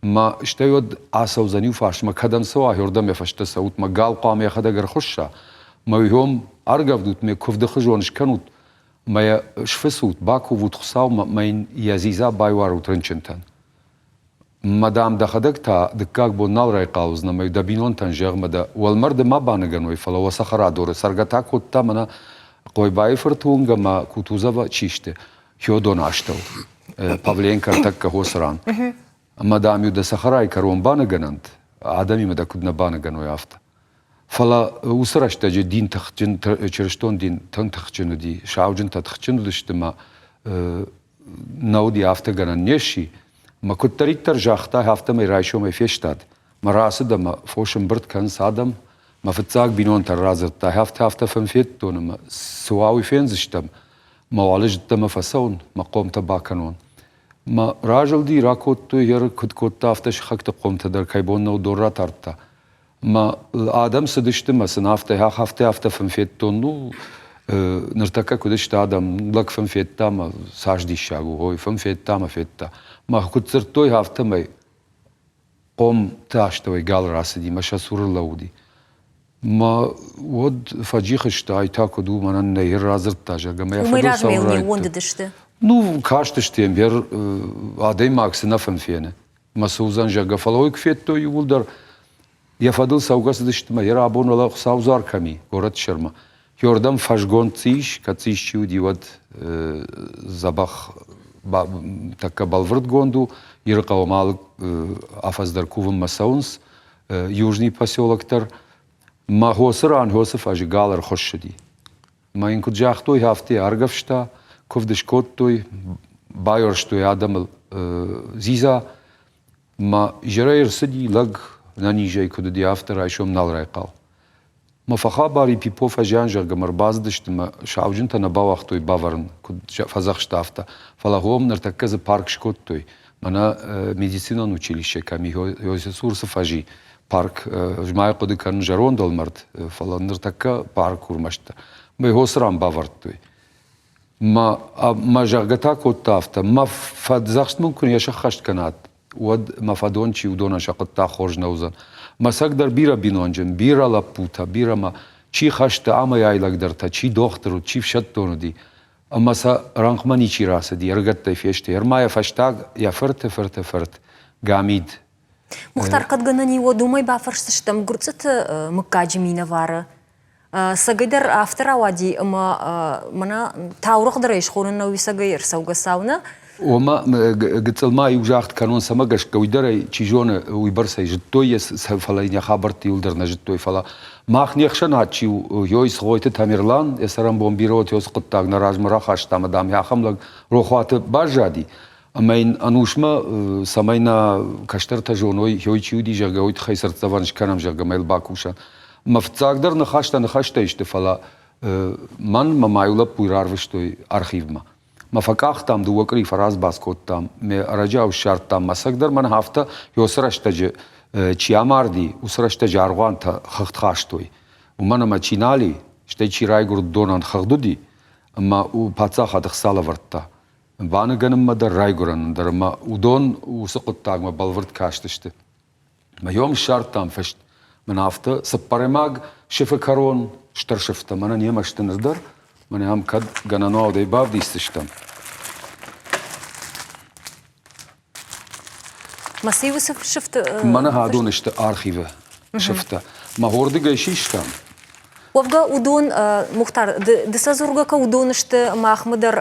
Мӕ стӕй уӕд ацӕудзӕн иу фарсмӕ, кӕдӕм цӕуа, уырдӕм йӕ фӕстӕ цӕут, мӕ гал хъуамӕ йӕхӕдӕг ӕрхуысса, мӕ уым аргӕвдут, ме куывды хызон скӕнут, мӕ йӕ сфыцут, бакувут Хуыцаумӕ, мӕ йын йӕ дзидза байуарут рынчынтӕн. Мӕ, дам, дӕхӕдӕг та дыккаг бон нал райхъал уыдзынӕ мӕ дӕ бинонтӕн зӕгъ, мӕ дӕ уӕлмӕрды ма баныгӕной, фӕлӕ уӕ цӕхӕрадоры цӕргӕ та кодта мӕнӕ Хъойбайы фырты уынг ӕмӕ Кутузова чи сты, Хёдон астӕу, Павленко ӕртӕккӕ хосы ран. Ӕмӕ, дам-иу дӕ цӕхӕрайы кӕрон баныгӕнӕнт, адӕмимӕ дӕ куыд нӕ баныгӕной, афтӕ. Фӕлӕ уыцы рӕстӕджы дин тыхджын, чырыстон дин тынг тыхджын уыди, сауджынтӕ тыхджын уыдысты мӕ нӕ уыди афтӕ гӕнӕн не сси. Мӕ куыддӕриддӕр загъта, афтӕмӕй райсомӕй фестад. Мӕ рацыд ӕмӕ фос ӕмбырд кӕнынц адӕм. Мӕ фыццаг бинонтӕн радзырдта, афтӕ-афтӕ фын федтон ӕмӕ цы уа, уый фендзыстӕм. Мӕ уӕле зыдтӕмӕ фӕцӕуын, мӕ хъомтӕ бакӕнон. Мӕ разылди, ракодтой, йӕ куыд кодта, афтӕ сыхӕгты хъомтӕ дӕр кӕй бон нӕу дор ратардта. Мӕ адӕм цыдысты мӕ сын афтӕ, афтӕ, афтӕ фын федтон. Ну, ныртӕккӕ куыд сты адӕм, лӕг фын федта мӕ цас диссаг у, ой, фын федта мӕ федта. Мӕ куыд дзырдтой, афтӕмӕй хъомты астӕуӕй гал рацыди мӕ сӕ цуры лӕууыди. Мӕ уӕд фӕджих сты, ай та куыд у, мӕнӕн нӕ радзырдта, зӕгъгӕ, мӕ йӕ Уымӕй фӕдыл размӕ цӕуын йыл не райдыдтой. ууӕндыдысты. Ну, кастысты йӕм, йӕ адӕймаг цы нӕ фын фены. Мӕ цы уыдзӕн, зӕгъгӕ, фӕлӕ уый куы федтой иууылдӕр, йӕ фӕдыл цӕугӕ цыдысты мӕ йӕ рабон уӕлӕ Хуыцаудзуар кӕм и, горӕты сӕрмӕ. Йордӕм фӕзгонд цы ис, кӕд дзы исчи уыди, уӕд дзӕбӕх тӕккӕ бӕлвырдгонд у. Ирыхъӕуы алы афӕдз дӕр кувынмӕ цӕуынц, Южный поселок дӕр. Мӕ хосы ран хосы фӕзы гал ӕрхуыссыди. Мӕ йын куыд загътой, афтӕ аргӕвста, куывд скодтой, байуӕрстой адӕмыл дзидза. Мӕ изӕрӕй ӕрцыди лӕг, нӕнизӕй куыд уыди, афтӕ райсом нал райхъал. Мӕ фӕхабар и Пипо фӕзиан, зӕгъгӕ, мӕ ӕрбацыдысты мӕ сауджынтӕ нӕ бауагътой бавӕрын, куыд фӕдзӕхста, афтӕ. Фӕлӕ гъом ныртӕккӕ дзы парк скодтой. Мӕнӕ медицинон училище кӕм и, цур цы фӕзи, парк, ӕз ма хъуыды кӕнын зӕронд ӕлмӕрд, фӕлӕ ныртӕккӕ парк урмӕстӕ. Мӕ хосы ран бавӕрдтой. Мӕ, мӕ зӕгъгӕ та кодта афтӕ, мӕ фӕдзӕхст мын куы не сӕххӕст кӕнат, уӕд мӕ фӕдон чи, уыдонӕн сӕ хъуыддаг хорз нӕ уыдзӕн. Мӕ цӕг дӕр бирӕ бинонджын, бирӕ лӕппутӕ, бирӕ мӕ чи хӕсты амӕй лӕгдӕртӕ, чи дохтыр уыд, чи фсӕддон уыди. Ӕмӕ сӕ рӕнхъмӕ ничи рацыди, ӕрыгӕттӕй фесты. Ӕрма йӕ фӕстаг йӕ фырты фырты фырт Гамид. Мухтар, кӕд гӕнӕн и, уӕд уымӕй бафӕрсдзыстӕм Гуырцъыты мыггаджы минӕвары. Цӕгӕйдӕр афтӕ рауади, ӕмӕ мӕнӕ таурӕгъ дӕр ӕй схонын нӕу цӕгӕй ӕрцӕугӕ цау, нӕ? Ома, гыццыл ма иу загъд кӕнон, цӕмӕ гӕсгӕ, уый дӕр ӕй, чи зоны, уыйбӕрц ӕй зыдтой, фӕлӕ йын йӕ хабӕртты иуылдӕр нӕ зыдтой. Фӕлӕ мах не хсӕнад чи у, Ёй Цгъойты Тамерлан, йӕ цӕрӕнбон бирӕ уыд, ёцы хъуыддаг нӕ размӕ рахаста, ӕмӕ, дам, ахӕм лӕг рохуаты баззади. Ӕмӕ йын ӕнусмӕ, цӕмӕй нӕ кӕстӕртӕ зоной, ёй чи уыди, зӕгъгӕ, уый тыххӕй цыртдзӕвӕн скӕнӕм, зӕгъгӕ, мӕ йыл бакусӕм. Мӕ фыццагдӕр ныхӕстӕ ныхӕстӕ сты, фӕлӕ мӕн мӕ ма иу лӕппуйы рарвыстой архивмӕ. Мӕ фӕкъахтам, дыууӕ къуыри фӕразбац кодтам, ме ӕрӕджиау ссардтам мӕ цӕг дӕр мӕн афтӕ ёцы рӕстӕджы. Чи амарди, уыцы рӕстӕджы аргъуантӕ хыгъд хастой. Уымӕн ӕмӕ чи нал и, стӕй чи райгуырд, уыдонӕн хыгъд уыди, ӕмӕ паддзахад ӕхца лӕвӕрдта. Баныгӕнынмӕ дӕр, райгуырӕнӕн дӕр ӕмӕ уыдон уыцы хъуыддагмӕ бӕлвырд кастысты. Мӕ йом ссардтам фыст. Мӕн афтӕ цыппӕрӕмаг сыфы кӕрон стыр сыфтӕ мӕнӕ немӕ сты ныр дӕр, мӕнӕ ам кӕд гӕнӕнуӕлдӕй бавдисдзыстӕм. Мӕ цы уыцы сыфты Мӕнӕ адон сты архивы сыфтӕ. Мӕ хордыгӕй систам. Уӕвгӕ уыдон, Мухтар, ды сӕ дзургӕ кӕ уыдон сты махмӕ дӕр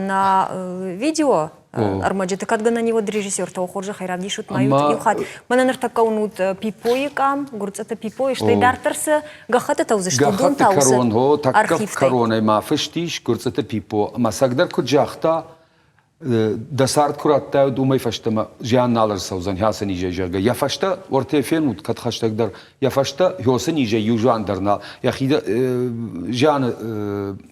нӕ видео ӕрмӕджыты кӕд гӕнӕн и, уӕд режиссертӕ хорзӕхӕй равдисут ма иу хатт. Мӕнӕ ныртӕккӕ уынут Пипойы къам, Гуырцъыты Пипойы, стӕй дарддӕр цы гӕххӕттытӕ уыдзысты, уыдон та уыцы кӕрон, о, тӕккӕ кӕронӕй ма фыст ис Гуырцъыты Пипо. Ӕмӕ цӕгдӕр куыд загъта, дӕ цард куы радтай, уымӕй фӕстӕмӕ зиан нал ӕрцӕудзӕн хӕцы низӕй, зӕгъгӕ. Йӕ фӕстӕ уӕртӕ фенут, кӕд хӕстӕгдӕр, йӕ фӕстӕ хёсы низӕй иу зиан дӕр нал. Йӕхи зианы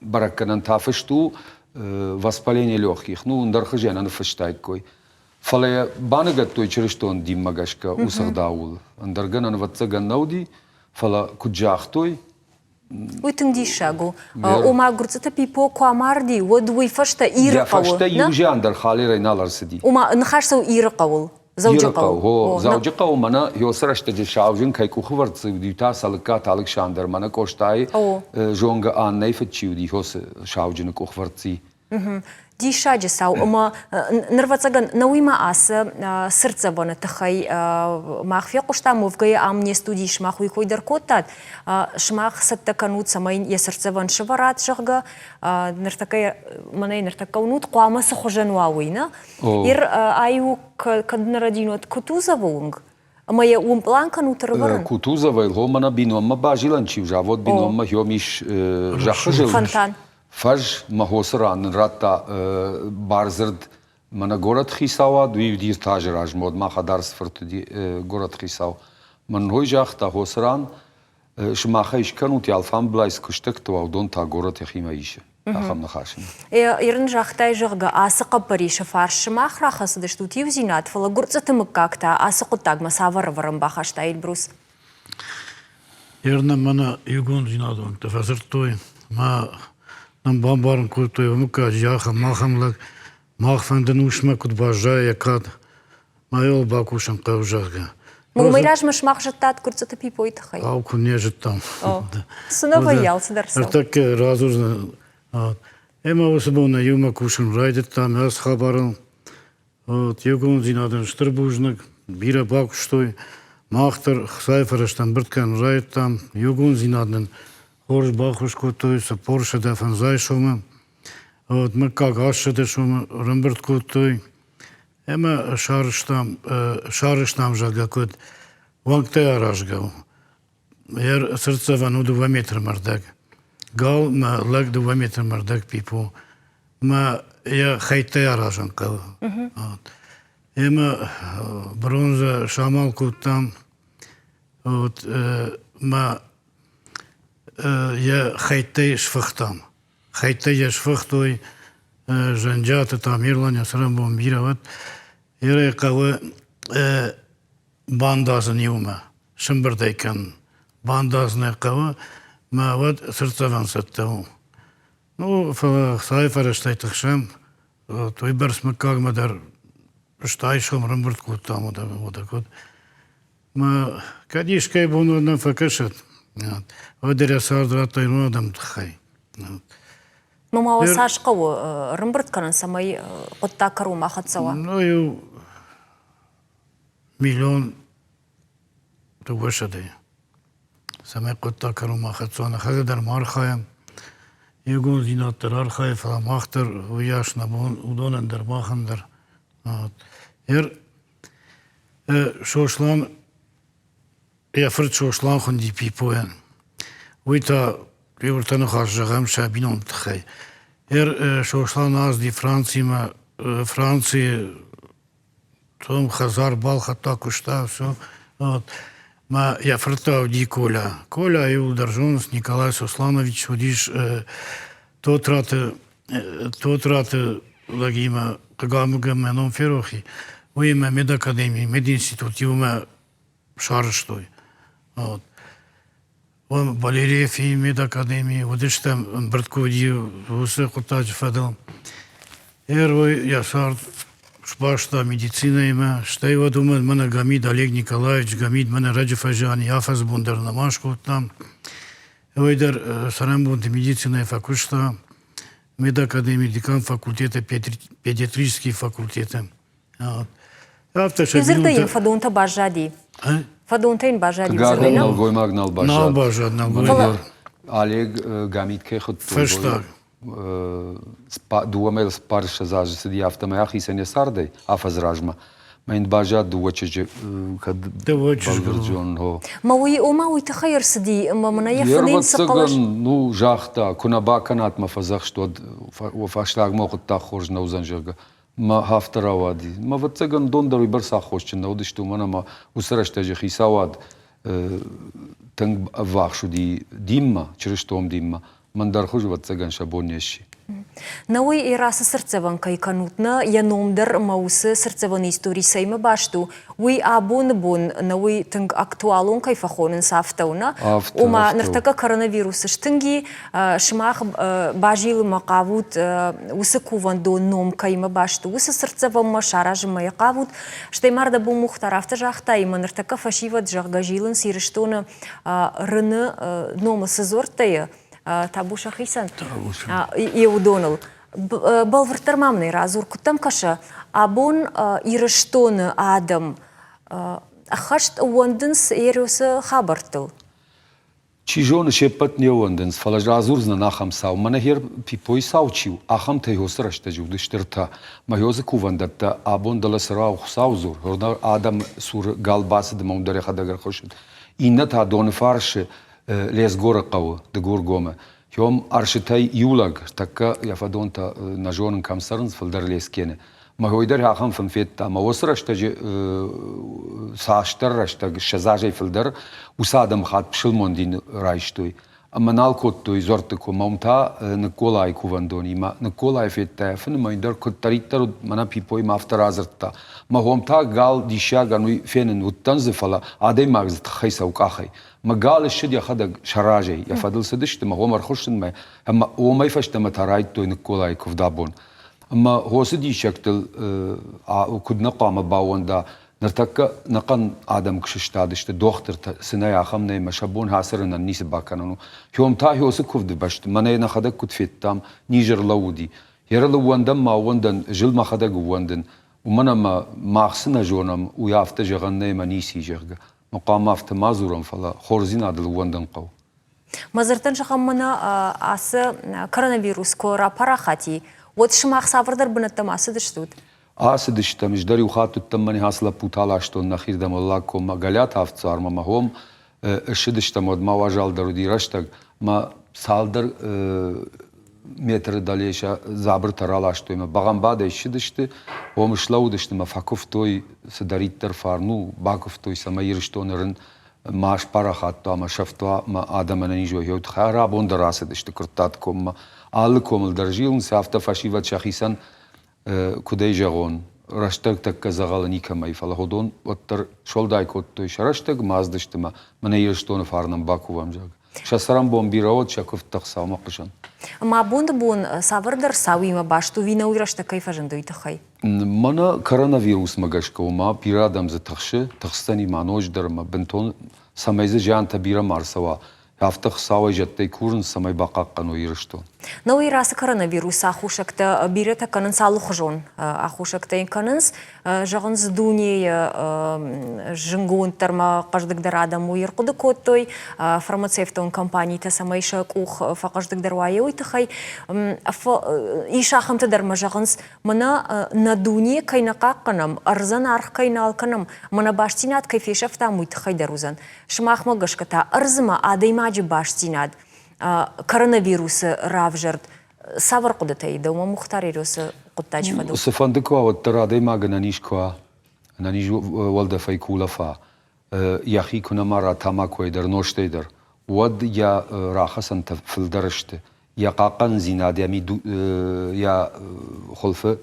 бӕрӕггӕнӕн та фыст у воспаление легких, ну, ӕндӕр хуызӕн ныффыстаиккой. Фӕлӕ йӕ баныгӕдтой чырыстон динмӕ гӕсгӕ уыцы ӕгъдауыл. Ӕндӕр гӕнӕн ӕвӕццӕгӕн нӕ уыди, фӕлӕ куыд загътой, Уый тынг диссаг у. Ома Гуырцъыты Пипо куы амарди, уӕд уый фӕстӕ Иры хъӕуы. Йӕ фӕстӕ иу зиан дӕр халерӕй нал ӕрцыди. Ома ныхас цӕуы Иры хъӕуыл. Дзӕуджыхъӕуы. О, Дзӕуджыхъӕуы мӕнӕ Ёсы рӕстӕджы сауджын кӕй къухы вӕрд уыди, та Цӕлыккаты Алыксандр, мӕнӕ Къостайы зонгӕ Аннӕйы фыд чи уыди, Ёсы сауджыны къухвӕрдци. Диссаджы цау ӕмӕ нырвӕццӕгӕн нӕ уыимӕ ацы цыртдзӕвӕны тыххӕй мах фехъуыстам, уӕвгӕйӕ ам не студийы сымах уый кой дӕр кодтат. Сымах цӕттӕ кӕнут, цӕмӕй йӕ цыртдзӕвӕн сӕвӕрат, зӕгъгӕ, ныртӕккӕ мӕнӕй ныртӕккӕ уынут, хъуамӕ цы хуызӕн уа, уый, нӕ? Ир ай у, кӕд нӕ рӕдинот Кутузовы уынг, ӕмӕ йӕ уым пълан кӕнут ӕрӕвӕрын? Кутузовайыл, хо, мӕнӕ бинонмӕ базилӕн чи у, завод бинонмӕ хьом ис зӕххы зылд. Фонтан. Фӕз мӕ хосы ран нын радта бардзырд мӕнӕ горӕт хицауад, уый уыди ӕртӕ размӕ, уӕд ма Хӕдарцы-фырт уыди горӕт хицау. Мӕн хой загъта, хосы ран сымахӕй скӕнут, алфамблай цы куыстӕгтӕ уа, уыдон та горӕт йӕхимӕ исы. Ахӕм ныхас ын. Ирын загътай, зӕгъгӕ, ацы хъӕппӕрисы фарс сымах рахӕцыдыстут иудзинад, фӕлӕ Гуырцъыты мыггаг та ацы хъуыддагмӕ цавӕр ӕвӕрӕн бахаста Эльбрус? Ернӕ мӕнӕ иугонддзинадонтӕ фӕдзырдтой мӕ нын бамбарын кодтой мыггаджы ахӕм ахӕм лӕг мах фӕнды усмӕ куыд баззайа йӕ кад, ма йыл бакусын хъӕуы, зӕгъгӕ. Уымӕй размӕ сымах зыдтат Гуырцъыты Пипойы тыххӕй? Ау, куы не зыдтам. Цы нӕ вӕййы алцыдӕр цӕуы? Ӕртӕккӕ радзурдзынӕн. Ӕмӕ уыцы бон иумӕ кусын райдыдтам ацы хабарыл. Иугонддзинадӕн стыр бузныг, бирӕ бакуыстой. Мах дӕр хцайы фӕрӕзтӕ ӕмбырд кӕнын райдыдтам. Иугонддзинад нын хорз баххуыс кодтой 450 сомы. Вот мыггаг 800 сомы ӕрӕмбырд кодтой. Ӕмӕ сарӕзтам, сарӕзтам, зӕгъгӕ, куыд уӕнгтӕй аразгӕ у. Йӕ цыртдзӕвӕн у дыууӕ метры мӕрдӕг. Гал мӕ лӕг дыууӕ метры мӕрдӕг пипо. Мӕ йӕ хӕйттӕй аразын хъӕуы. Ӕмӕ бронзӕ самал кодтам. Вот, мӕ йӕ хӕйттӕй сфыхтам. Хӕйттӕй йӕ сфыхтой Зӕнджиаты Тамерлан йӕ цӕрӕнбон бирӕ уӕд. Ирӕй хъӕуы бандадзын иумӕ, сымбырд ӕй кӕнын. Бандадзын ӕй хъӕуы, мӕ уӕд цыртдзӕвӕн цӕттӕ у. Ну, фӕлӕ хцайы фӕрӕзтӕй тыхсӕм, уый бӕрц мыггагмӕ дӕр стай сом ӕрӕмбырд кодтам, уӕдӕ куыд. Мӕ кӕд искӕй бон уӕд нӕм фӕкӕсӕд, уӕд йӕ цард радта ирон адӕмы тыххӕй. Ну, ма цас хъӕуы ӕрӕмбырд кӕнын, цӕмӕй хъуыддаг кӕронмӕ ахӕццӕ уа? Ну, иу миллион дыууӕсӕдӕйы. Цӕмӕй хъуыддаг кӕронмӕ ахӕццӕ уа, нӕхӕдӕг дӕр ма архайӕм, иугонддзинад дӕр архайы, фӕлӕ мах дӕр уыйас нӕ бон, уыдонӕн дӕр, махӕн дӕр. Ер Сослан, йӕ фырт Сослан хуынди Пипойӕн. Уый та иуыртӕ ныхас зӕгъӕм сӕ бинонты тыххӕй. Ер Сослан ацыди Францимӕ, Францийы том хӕдзар балхӕдта, куыста, все. Вот. Мӕ йӕ фырт та уыди Коля. Коля иууылдӕр зонынц, Николай Сосланович уыдис Тотраты, Тотраты лӕгимӕ, хъыгамыгӕн мӕ ном ферох и, уыимӕ медакадемийы, мединститут иумӕ. сарӕзтой. Вот. Валерия медакадемийы уыдыстӕм ӕмбырд куы уыди уыцы хъуыддаджы фӕдыл. Эрой йӕ цард сбаста медицинӕимӕ, стӕй уӕд уымӕн мӕнӕ Гамид Олег Николаевич, Гамид мӕнӕ раджы фӕзиан, йӕ афӕдзы бон дӕр нӕма скодтам. Уый дӕр цӕрӕнбонты медицинӕйы фӕкуыста, медакадемийы декан факультеты, педиатрический факультеты. Афтӕ сӕ Дзырдӕй йын фӕдонтӕ баззади. Фӕдонтӕ йын баззади. Хъыгагӕн, нӕлгоймаг нал баззад. Нал баззад нӕлгоймаг. Олег Гамид кӕй хуыдтой. Фӕстаг. Дыууӕ мӕйыл цыппарыссӕдз азы цыди, афтӕмӕй ахицӕн йӕ цардӕй афӕдзы размӕ. Мӕ йын баззад дыууӕ чызджы, кӕд дыууӕ чызджы. Мӕ уый, ома уый тыххӕй ӕрцыди, ӕмӕ мын йӕ фыны йын цы хъӕлӕс... Ну, загъта, куы нӕ бакӕнат мӕ фӕдзӕхст, уӕд фӕстагмӕ хъуыддаг хорз нӕ уыдзӕн, зӕгъгӕ. Мӕ афтӕ рауади. Мӕ ӕвӕццӕгӕн, дон дӕр уыйбӕрц аххосджын нӕ уыдысты, уымӕн ӕмӕ уыцы рӕстӕджы хицауад тынг ӕввахс уыди динмӕ, чырыстон динмӕ. Мӕн дӕр хуыз, ӕвӕццӕгӕн, сӕ бон не сси. Нӕ уый Эрасы цыртдзӕвӕн кӕй кӕнут, нӕ йӕ ном дӕр ӕмӕ уыцы цыртдзӕвӕны истори цӕимӕ баст у, уый абоны бон нӕ уый тынг актуалон кӕй фӕхонынц, афтӕ у, нӕ? Афтӕ, Ома, ныртӕккӕ коронавирус стынг и, сымах базилынмӕ хъавут, уыцы кувӕндон ном кӕимӕ баст у, уыцы цыртдзӕвӕнмӕ саразынмӕ йӕ хъавут. Стӕй ма Ардабон Мухтар афтӕ загъта, ӕмӕ ныртӕккӕ фӕсивӕд, зӕгъгӕ, зилынц Ирыстоны рыны номы цы дзуӕрттӕ и, табу сӕхицӕн, йе уыдоныл. Бӕлвырддӕр ма мын ӕй радзур, куыд дӕм кӕсы, абон Ирыстоны адӕм ӕххӕст ӕууӕндынц Ересы хабӕрттыл? Чи зоны, се ппӕт не ууӕндынц, фӕлӕ радзурдзынӕн ахӕм цау. Мӕнӕ хер Пипойы цау чи у, ахӕмтӕ Йосы рӕстӕджы уыдысты ртӕ. Мӕ Йозы кувӕндӕттӕ абон дӕлӕ цырау Хуыцау дзур, адӕм цур гал бацыд ӕмӕ уым дӕр йӕхӕдӕг ӕрхуыссыд. Иннӕ та Доныфарсы Лесгоры хъӕуы, Дыгургомы. Йом ӕрсытӕй иу лӕг, тӕккӕ йӕ фӕдонтӕ нӕ зонын кӕм цӕрынц, фылдӕр Лескены. Мӕ дӕр ахӕм фын федта, ӕмӕ уыцы рӕстӕджы цасдӕр рӕстӕг, 20 азӕй фылдӕр, уыцы адӕмыхатт пысылмон дин райстой. Ӕмӕ нал кодтой дзуӕртты коммӕ, уым та Ныкколайы кувӕндонимӕ. Ныкколайы федта йӕ фыны, мӕ дӕр куыддӕриддӕр уыд, мӕнӕ Пипоимӕ афтӕ радзырдта. Мӕ хом та гал диссагӕн уый фенын уыдтӕн дзы, фӕлӕ адӕймаг дзы тыххӕй цӕуы къахӕй. Мӕ гал ссыд йӕхӕдӕг сӕ разӕй, йӕ фӕдыл цыдысты, мӕ хом ӕрхуыссынмӕ, ӕмӕ уымӕй фӕстӕмӕ та райдыдтой Ныкколайы куывд абон. Ӕмӕ хосы диссӕгтыл куыд нӕ хъуамӕ баууӕнда, ныртӕккӕ нӕхъӕн адӕм куы сыстадысты, дохтыртӕ цы нӕй, ахӕм нӕй, ӕмӕ сӕ бон ацӕрынӕн ницы бакӕнын у. Хём та хёсы куывды бӕсты, мӕнӕ йӕ нӕхӕдӕг куыд федтам, низ ӕрлӕууыди. Ерыл ӕууӕндӕм ма ӕууӕндӕн, зыл мӕхӕдӕг ӕууӕндын, уымӕн ӕмӕ мах цы нӕ зонӕм, уый афтӕ зӕгъӕн нӕй ӕмӕ ницы и, зӕгъгӕ. Ма хъуамӕ афтӕ ма дзурӕм, фӕлӕ хорздзинадыл ӕууӕндын хъӕуы. Мӕ зӕрдӕн зӕгъӕм, мӕнӕ ацы коронавирус куы рапарахат и, уӕд сымах цавӕрдӕр бынӕттӕм ацыдыстут? Ацыдыстӕм. Ӕз дӕр иу хатт уыдтӕн, мӕнӕ ацы лӕппутӕ аластон нӕхирдӕм Уӕллагкоммӕ, Галиаты авддзуармӕ мӕ хом. Ссыдыстӕм, уӕд ма уазалдӕр уыди рӕстӕг. Мӕ цалдӕр метры дӕле сӕ дзабыртӕ раластой мӕ бӕгъӕмбадӕй ссыдысты, уым слӕууыдысты мӕ фӕкуывтой, цыдӕриддӕр фарн у, бакуывтой, цӕмӕй Ирыстоны рын ма спарахат уа ӕмӕ сӕфт уа ӕмӕ адӕм ӕнӕниз уой. Хӕрабон дӕр ацыдысты Куырттаты коммӕ. Алы комыл дӕр зилынц, афтӕ фӕсивӕд сӕхицӕн, куыд ӕй зӕгъон, рӕстӕг тӕккӕ дзӕгъӕлы никӕмӕй, фӕлӕ уыдон уӕддӕр суӕлдай кодтой сӕ рӕстӕг, мӕздысты мӕ мӕнӕ Ирыстоны фарнӕн бакувӕм, зӕгъгӕ. Сӕ цӕрӕнбон бирӕ уӕд, сӕ куывдтӕ Хуыцаумӕ хъуысӕнт. Ӕмӕ абоны бон цавӕрдӕр цауимӕ баст у, уый рӕстӕг кӕй фӕзынд, уый тыххӕй? Мӕнӕ коронавирусмӕ гӕсгӕ, ома бирӕ адӕм дзы тыхсы, тыхсдзӕни ма ноджыдӕр ӕмӕ бынтон, цӕмӕй дзы зиантӕ бирӕ ма ӕрцӕуа, афтӕ Хуыцауӕй зӕдтӕй курынц, цӕмӕй бахъахъхъӕной Ирыстон. Науӕй ацы коронавирусы аххосӕгтӕ бирӕтӕ кӕнынц алыхуызон аххосӕгтӕ йын кӕнынц. Зӕгъынц, дунейы зынгонддӕр ӕмӕ хъӕздыгдӕр адӕм уый ӕрхъуыды кодтой, фармацевтон компанитӕ, цӕмӕй сӕ къух фӕхъӕздыгдӕр уа, уый тыххӕй. Ис ахӕмтӕ дӕр ма зӕгъынц, мӕнӕ нӕ дуне кӕй нӕ хъахъхъӕнӕм, ӕрдзӕн аргъ кӕй нал кӕнӕм, мӕнӕ бастдзинад кӕй фесӕфтам, уый тыххӕй дӕр уыдзӕн. Сымахмӕ гӕсгӕ та ӕрдзымӕ адӕймаджы бастдзинад коронавирусы равзӕрд цавӕр хъуыдытӕ и дӕумӕ Мухтар Ересы хъуыддаджы фӕдыл? Цыфӕнды куы уа, уӕддӕр адӕймаг ӕнӕниз куы уа, ӕнӕниз уӕлдӕфӕй куы улӕфа, йӕхи куы нӕ мара тамакойӕ дӕр, нозтӕй дӕр, уӕд йӕ рахӕцӕнтӕ фылдӕр сты. Йӕ хъахъхъӕнындзинад йӕ, йӕ хуылфы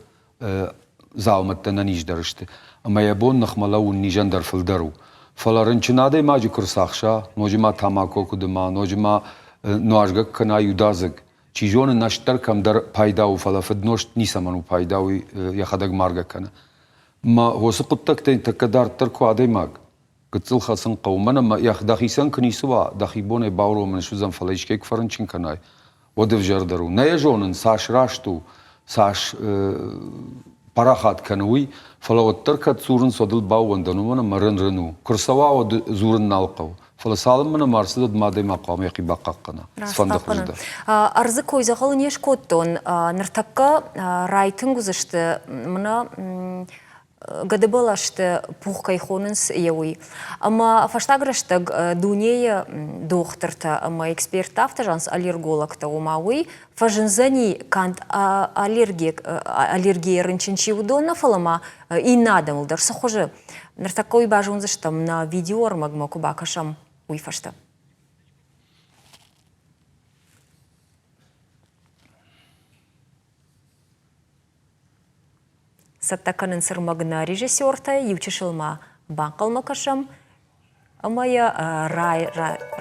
дзаумӕттӕ ӕнӕниздӕр сты. Ӕмӕ йӕ бон ныхмӕ лӕууын низӕн дӕр фылдӕр у. Фӕлӕ рынчын адӕймаджы куы рцахса, ноджы ма тамако куы дыма, ноджы ма нуазгӕ куы кӕна иудадзыг, чи зоны, нозт дӕр кӕмдӕр пайда у, фӕлӕ фыднозт ницӕмӕн у пайда, уый йӕхӕдӕг маргӕ кӕны. Мӕ уыцы хъуыддӕгтӕй тӕккӕ дарддӕр куы адӕймаг гыццыл хӕцын хъӕуы, мӕн ӕмӕ дӕхицӕн куы ницы уа, дӕхи бонӕй бауромын суыдзӕн, фӕлӕ искӕй куы фӕрынчын кӕнай, уӕд ӕвзӕрдӕр у. Нӕ йӕ зонын, цас раст у, цас парахат кӕны уый, фӕлӕ уӕддӕр кӕд дзурынц, уӕд ыл баууӕндӕн, уымӕн ӕмӕ рын рын у. Куы рцӕуа, уӕд дзурын нал хъӕуы. Фӕлӕ цалынмӕ нӕм ӕрцыд, уӕдмӕ адӕймаг хъуамӕ йӕхи бахъахъхъӕна. Цыфӕнды хуызы дӕр. Ӕрдзы кой дзӕгъӕлы не скодтон. Ныртӕккӕ райтынг уыдзысты мӕнӕ гӕдыбӕлӕсты пух кӕй хонынц, йӕ уый. Ӕмӕ фӕстаг рӕстӕг дунейы дохтыртӕ ӕмӕ эксперттӕ афтӕ зӕгъынц, аллергологтӕ, ома уый фӕзындзӕни канд аллергийӕ рынчын чи уыдон нӕ, фӕлӕ ма иннӕ адӕмыл дӕр цы хуызы. Ныртӕккӕ уый базондзыстӕм, нӕ видеоӕрмӕгмӕ куы бакӕсӕм, уый фӕстӕ. Цӕттӕ кӕнынц ӕрмӕг нӕ режиссертӕ, иучысыл ма банхъӕлмӕ кӕсӕм ӕмӕ йӕ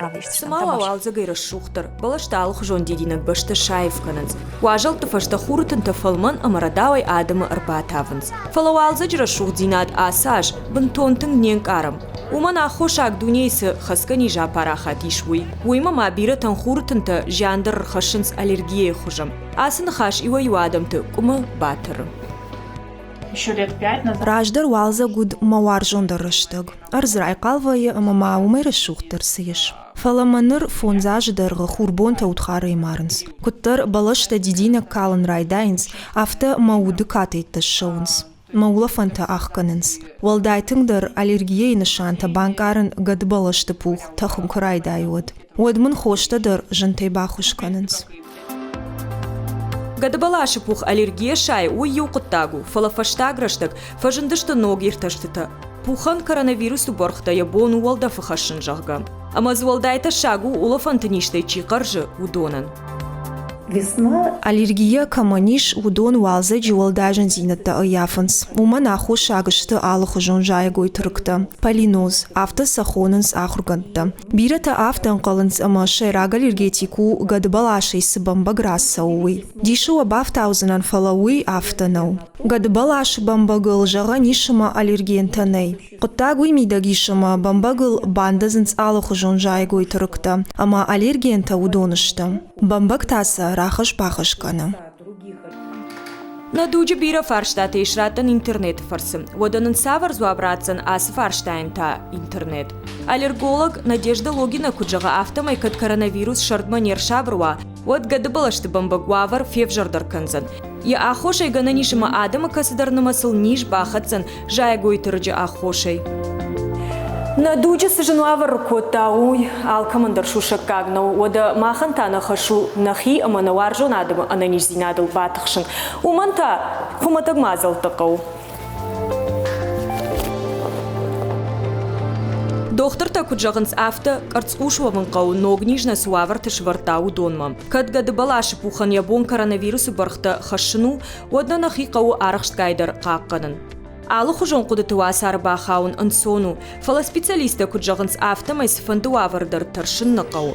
равдисдзыстӕм. Цыма уа уалдзӕгӕй рӕсугъддӕр, бӕлӕстӕ алыхуызон дидинӕг бӕстӕ саив кӕнынц. Уазӕлтты фӕстӕ хуры тынтӕ фӕлмӕн ӕмӕ рӕдауӕй адӕмы ӕрбатавынц. Фӕлӕ уалдзӕджы рӕсугъддзинад ацы аз бынтон тынг не нкъарӕм. Уымӕн аххосаг дунейы цы хӕцгӕ низ апарахат ис, уый. Уыимӕ ма бирӕтӕн хуры тынтӕ зиан дӕр ӕрхӕссынц аллергияйы хуызы. Ацы ныхас иуӕй-иу адӕмты къуымы батӕры. Раздӕр уалдзӕг уыд мӕ уарзондӕр рӕстӕг. Ӕрдз райхъал вӕййы ӕмӕ ма уымӕй рӕсугъддӕр цы ис. Фӕлӕ мӕ ныр фондз азы дӕргъы хурбонтӕ удхарӕй марынц. Куыддӕр бӕлӕстӕ дидинӕг калын райдайынц, афтӕ мӕ уды катӕйттӕ ссӕуынц. Мӕ улӕфӕнтӕ ӕхгӕнынц. Уӕлдай тынгдӕр аллергияйы нысантӕ банкъарын гӕдыбӕлӕсты пух тӕхын куы райдайы, уӕд. Уӕд мын хостӕ дӕр зынтӕй баххуыс кӕнынц. Гӕдыбӕласы пух аллергийӕ сай, уый иу хъуыддаг у, фӕлӕ фӕстаг рӕстӕг фӕзындысты ног иртӕстытӕ. Пухӕн коронавирусы буӕргътӕ йӕ бон у уӕлдӕфы хӕссын, зӕгъгӕ. Ӕмӕ дзы уӕлдай тӕссаг у, улӕфӕнты низтӕй чи хъӕрзы, уыдонӕн. Аллергийӕ кӕмӕн ис, уыдон уалдзӕджы уӕлдай зындзинӕдтӕ ӕййафынц. Уымӕн аххосаг сты алыхуызон зайӕгойты рыгтӕ, полиноз, афтӕ сӕ хонынц ахуыргӕндтӕ. Бирӕтӕ афтӕ ӕнхъӕлынц, ӕмӕ сӕйраг аллергетик у, гӕдыбӕласӕй цы бӕмбӕг рацӕуы, уый. Дисы уӕ бафтаудзынӕн, фӕлӕ уый афтӕ нӕу. Гӕдыбӕласы бӕмбӕгыл зӕгъӕн ис ӕмӕ аллергентӕ нӕй. Хъуыддаг уый мидӕг ис, ӕмӕ бӕмбӕгыл бандӕдзынц алыхуызон зайӕгойты рыгтӕ, ӕмӕ аллергентӕ уыдон сты. Бӕмбӕг та сӕ рахӕсс-бахӕсс кӕны. Нӕ дуджы бирӕ фарстатӕ ис раттӕн интернеты фӕрцы. Уӕдӕ нын цавӕр дзуапп ратдзӕн ацы фарстайӕн та интернет? Аллерголог Надежда Логина куыд зӕгъы, афтӕмӕй кӕд коронавирус сӕрдмӕ не рсабыр уа, уӕд гӕдыбӕлӕсты бӕмбӕг уавӕр февзӕрдӕр кӕндзӕн. Йӕ аххосӕй гӕнӕн ис ӕмӕ адӕмы кӕцыдӕр нымӕцыл низ бахӕцдзӕн зайӕгойты рыджы аххосӕй. Нӕ дуджы цы зын уавӕр кодта, уый алкӕмӕн дӕр сусӕггаг нӕу. Уӕдӕ махӕн та нӕ хӕс у нӕхи ӕмӕ нӕ уарзон адӕмы ӕнӕниздзинадыл батыхсын. Уымӕн та хуымӕтӕг мадзӕлттӕ хъӕуы. Дохтыртӕ куыд зӕгъынц, афтӕ къӕрцхъус уӕвын хъӕуы, ног низ нӕ цы уавӕрты сӕвӕрдта, уыдонмӕ. Кӕд гӕдыбӕласы пухӕн йӕ бон коронавирусы бӕргътӕ хӕссын у, уӕд нӕ нӕхи хъӕуы арӕхстгай дӕр хъахъхъӕнын. Алыхуызон хъуыдыты уацары бахауын ӕнцон у, фӕлӕ специалисттӕ куыд зӕгъынц, афтӕмӕй цыфӕнды уавӕры дӕр тӕрсын нӕ хъӕуы.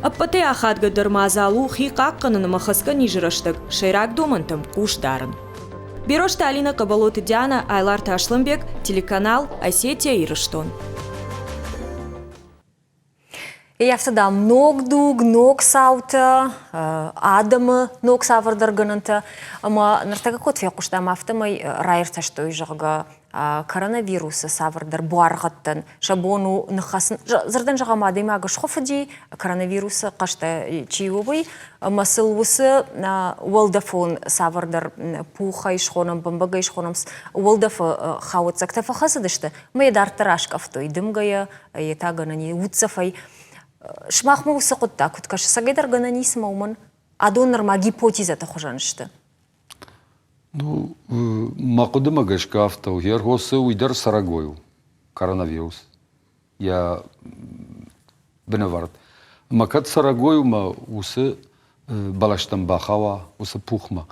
Ӕппӕтӕй ахадгӕдӕр мадзал у хи хъахъхъӕнын ӕмӕ хӕцгӕ низы рӕстӕг сӕйраг домӕнтӕм хъус дарын. Берозты Алинӕ, Хъӕбӕлоты Дианӕ, Айларты Аслӕнбег, телеканал Осетия-Ирыстон. Афтӕ, дам, ног дуг, ног цаутӕ, адӕмы ног цавӕрдӕр гӕнӕнтӕ. Ӕмӕ ныртӕккӕ куыд фехъуыстам, афтӕмӕй раиртӕстой, зӕгъгӕ, коронавирусы цавӕрдӕр буаргъӕдтӕн сӕ бон у ныххӕцын. Дзырдӕн зӕгъӕм, адӕймаг схуыфыди, коронавирусы хъӕстӕ чи у, уый, ӕмӕ сыл уыцы уӕлдӕфон цавӕрдӕр пухӕй схонӕм, бӕмбӕгӕй схонӕм, уӕлдӕфы хауӕццӕгтӕ фӕхӕцыдысты ӕмӕ йӕ дарддӕр аскъӕфтой дымгӕйӕ, йе та гӕнӕн и уддзӕфӕй. Сымахмӕ уыцы хъуыддаг куыд кӕсы? Цӕгӕйдӕр гӕнӕн и цымӕ уымӕн? Адон нырма гипотезӕты хуызӕн сты. Ну, мӕ хъуыдымӕ гӕсгӕ афтӕ у. Йе уый дӕр цӕрӕгой у, коронавирус. Йӕ бынӕвӕрд. Ӕмӕ кӕд цӕрӕгой у мӕ уыцы бӕлӕстӕм бахауа, уыцы пухмӕ,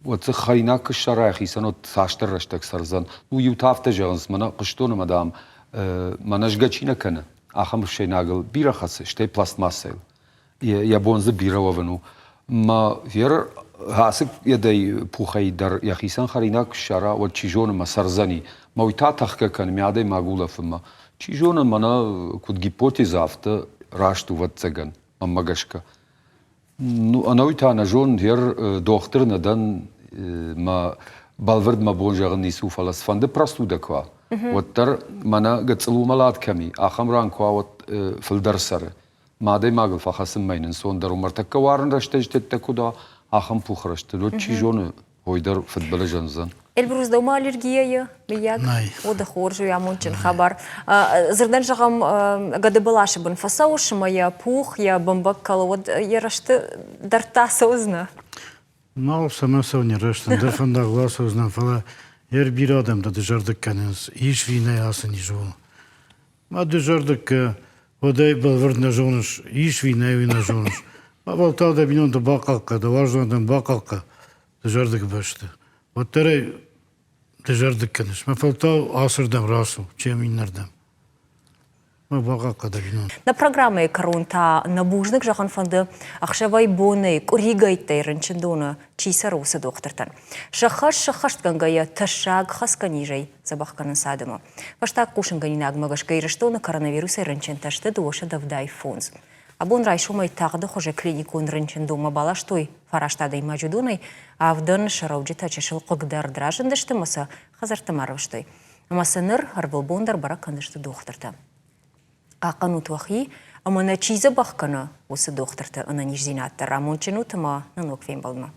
уӕд дзы хӕринаг куы ссара йӕхицӕн, уӕд цасдӕр рӕстӕг цӕрдзӕн. Ну, иутӕ афтӕ зӕгъынц, мӕнӕ хъуыстон ӕмӕ, дам, Мӕнӕ згӕ чи нӕ кӕны, ахӕм ӕфсӕйнагыл бирӕ хӕцы, стӕй пластмассӕйыл. Йӕ бон дзы бирӕ уӕвын у. Мӕ ер ацы едӕй пухӕй дӕр йӕхицӕн хӕринаг куы ссара, уӕд чи зоны мӕ цӕрдзӕни. Мӕ уый та тӕхгӕ кӕны, мӕ адӕймаг улӕфынмӕ. Чи зоны, мӕнӕ куыд гипотеза, афтӕ раст у, ӕвӕццӕгӕн, мӕнмӕ гӕсгӕ. Ну, ӕнӕуый та нӕ зонын, ер дохтыр нӕ дӕн, мӕ бӕлвырд мӕ бон зӕгъын ницы у, фӕлӕ цыфӕнды простудӕ куы уа, уӕддӕр мӕнӕ гыццыл уымӕлад кӕм и, ахӕм ран куы уа, уӕд фылдӕр цӕры. Мӕ адӕймагыл фӕхӕцынмӕ йын ӕнцондӕр у. Ӕртӕккӕ уарын рӕстӕджы тедтӕ куыд уа, ахӕм пух рӕстӕг, уӕд чи зоны, уый дӕр фыдбылызӕн уыдзӕн. Эльбрус, дӕумӕ аллергийӕйы, мыййаг? Нӕй. О, ды хорз, уый амондджын хабар. Дзырдӕн зӕгъӕм, гӕдыбӕласы бын фӕцӕуыс ӕмӕ йӕ пух, йӕ бӕмбӕг кӕлы, уӕд йӕ рӕзты дӕрдты ацӕудзынӕ? Нал цӕмӕ цӕуын рӕзты, ӕндӕр фӕндагыл ацӕудзынӕн, фӕлӕ йе бирӕ адӕмтӕ дызӕрдыг кӕнынц, ис ви нӕй ацы низ, ууыл. Ма дызӕрдыг кӕ, уӕд ӕй бӕлвырд нӕ зоныс, ис ви нӕй, уый нӕ зоныс. Ма фӕлтау дӕ бинонты бахъахъхъӕ, дӕ уарзон адӕм бахъахъхъӕ дызӕрдыг бӕсты. Уӕддӕр ӕй дызӕрдыг кӕныс. Мӕ фӕлтау ацырдӕм рацу, чем иннӕрдӕм. Мӕ бахъахъхъӕ дӕ бинонты. Нӕ программӕйы кӕрон та нӕ бузныг зӕгъын фӕнды ӕхсӕвӕй-бонӕй, къуыригӕйттӕй рынчындоны чи цӕры, уыцы дохтыртӕн. Сӕ хӕс сӕххӕстгӕнгӕйӕ тӕссаг хӕцгӕ низӕй дзӕбӕх кӕнынц адӕмы. Фӕстаг хъусынгӕнинагмӕ гӕсгӕ Ирыстоны коронавирусӕй рынчынтӕ сты 275. Абон райсомӕй тагъды хуызы клиникон рынчындонмӕ баластой фараст адӕймаджы уыдонӕй авдӕн сӕ рӕуджытӕ чысыл хъыгдард разындысты ӕмӕ сӕ хӕдзӕрттӕм арвыстой. Ӕмӕ сӕ ныр ӕрвылбон дӕр бӕрӕг кӕндзысты дохтыртӕ. Хъахъхъӕнут уӕхи ӕмӕ нӕ чи дзӕбӕх кӕны, уыцы дохтырты ӕнӕниздзинад дӕр амондджын ут ӕмӕ нӕ ног фембӕлдмӕ.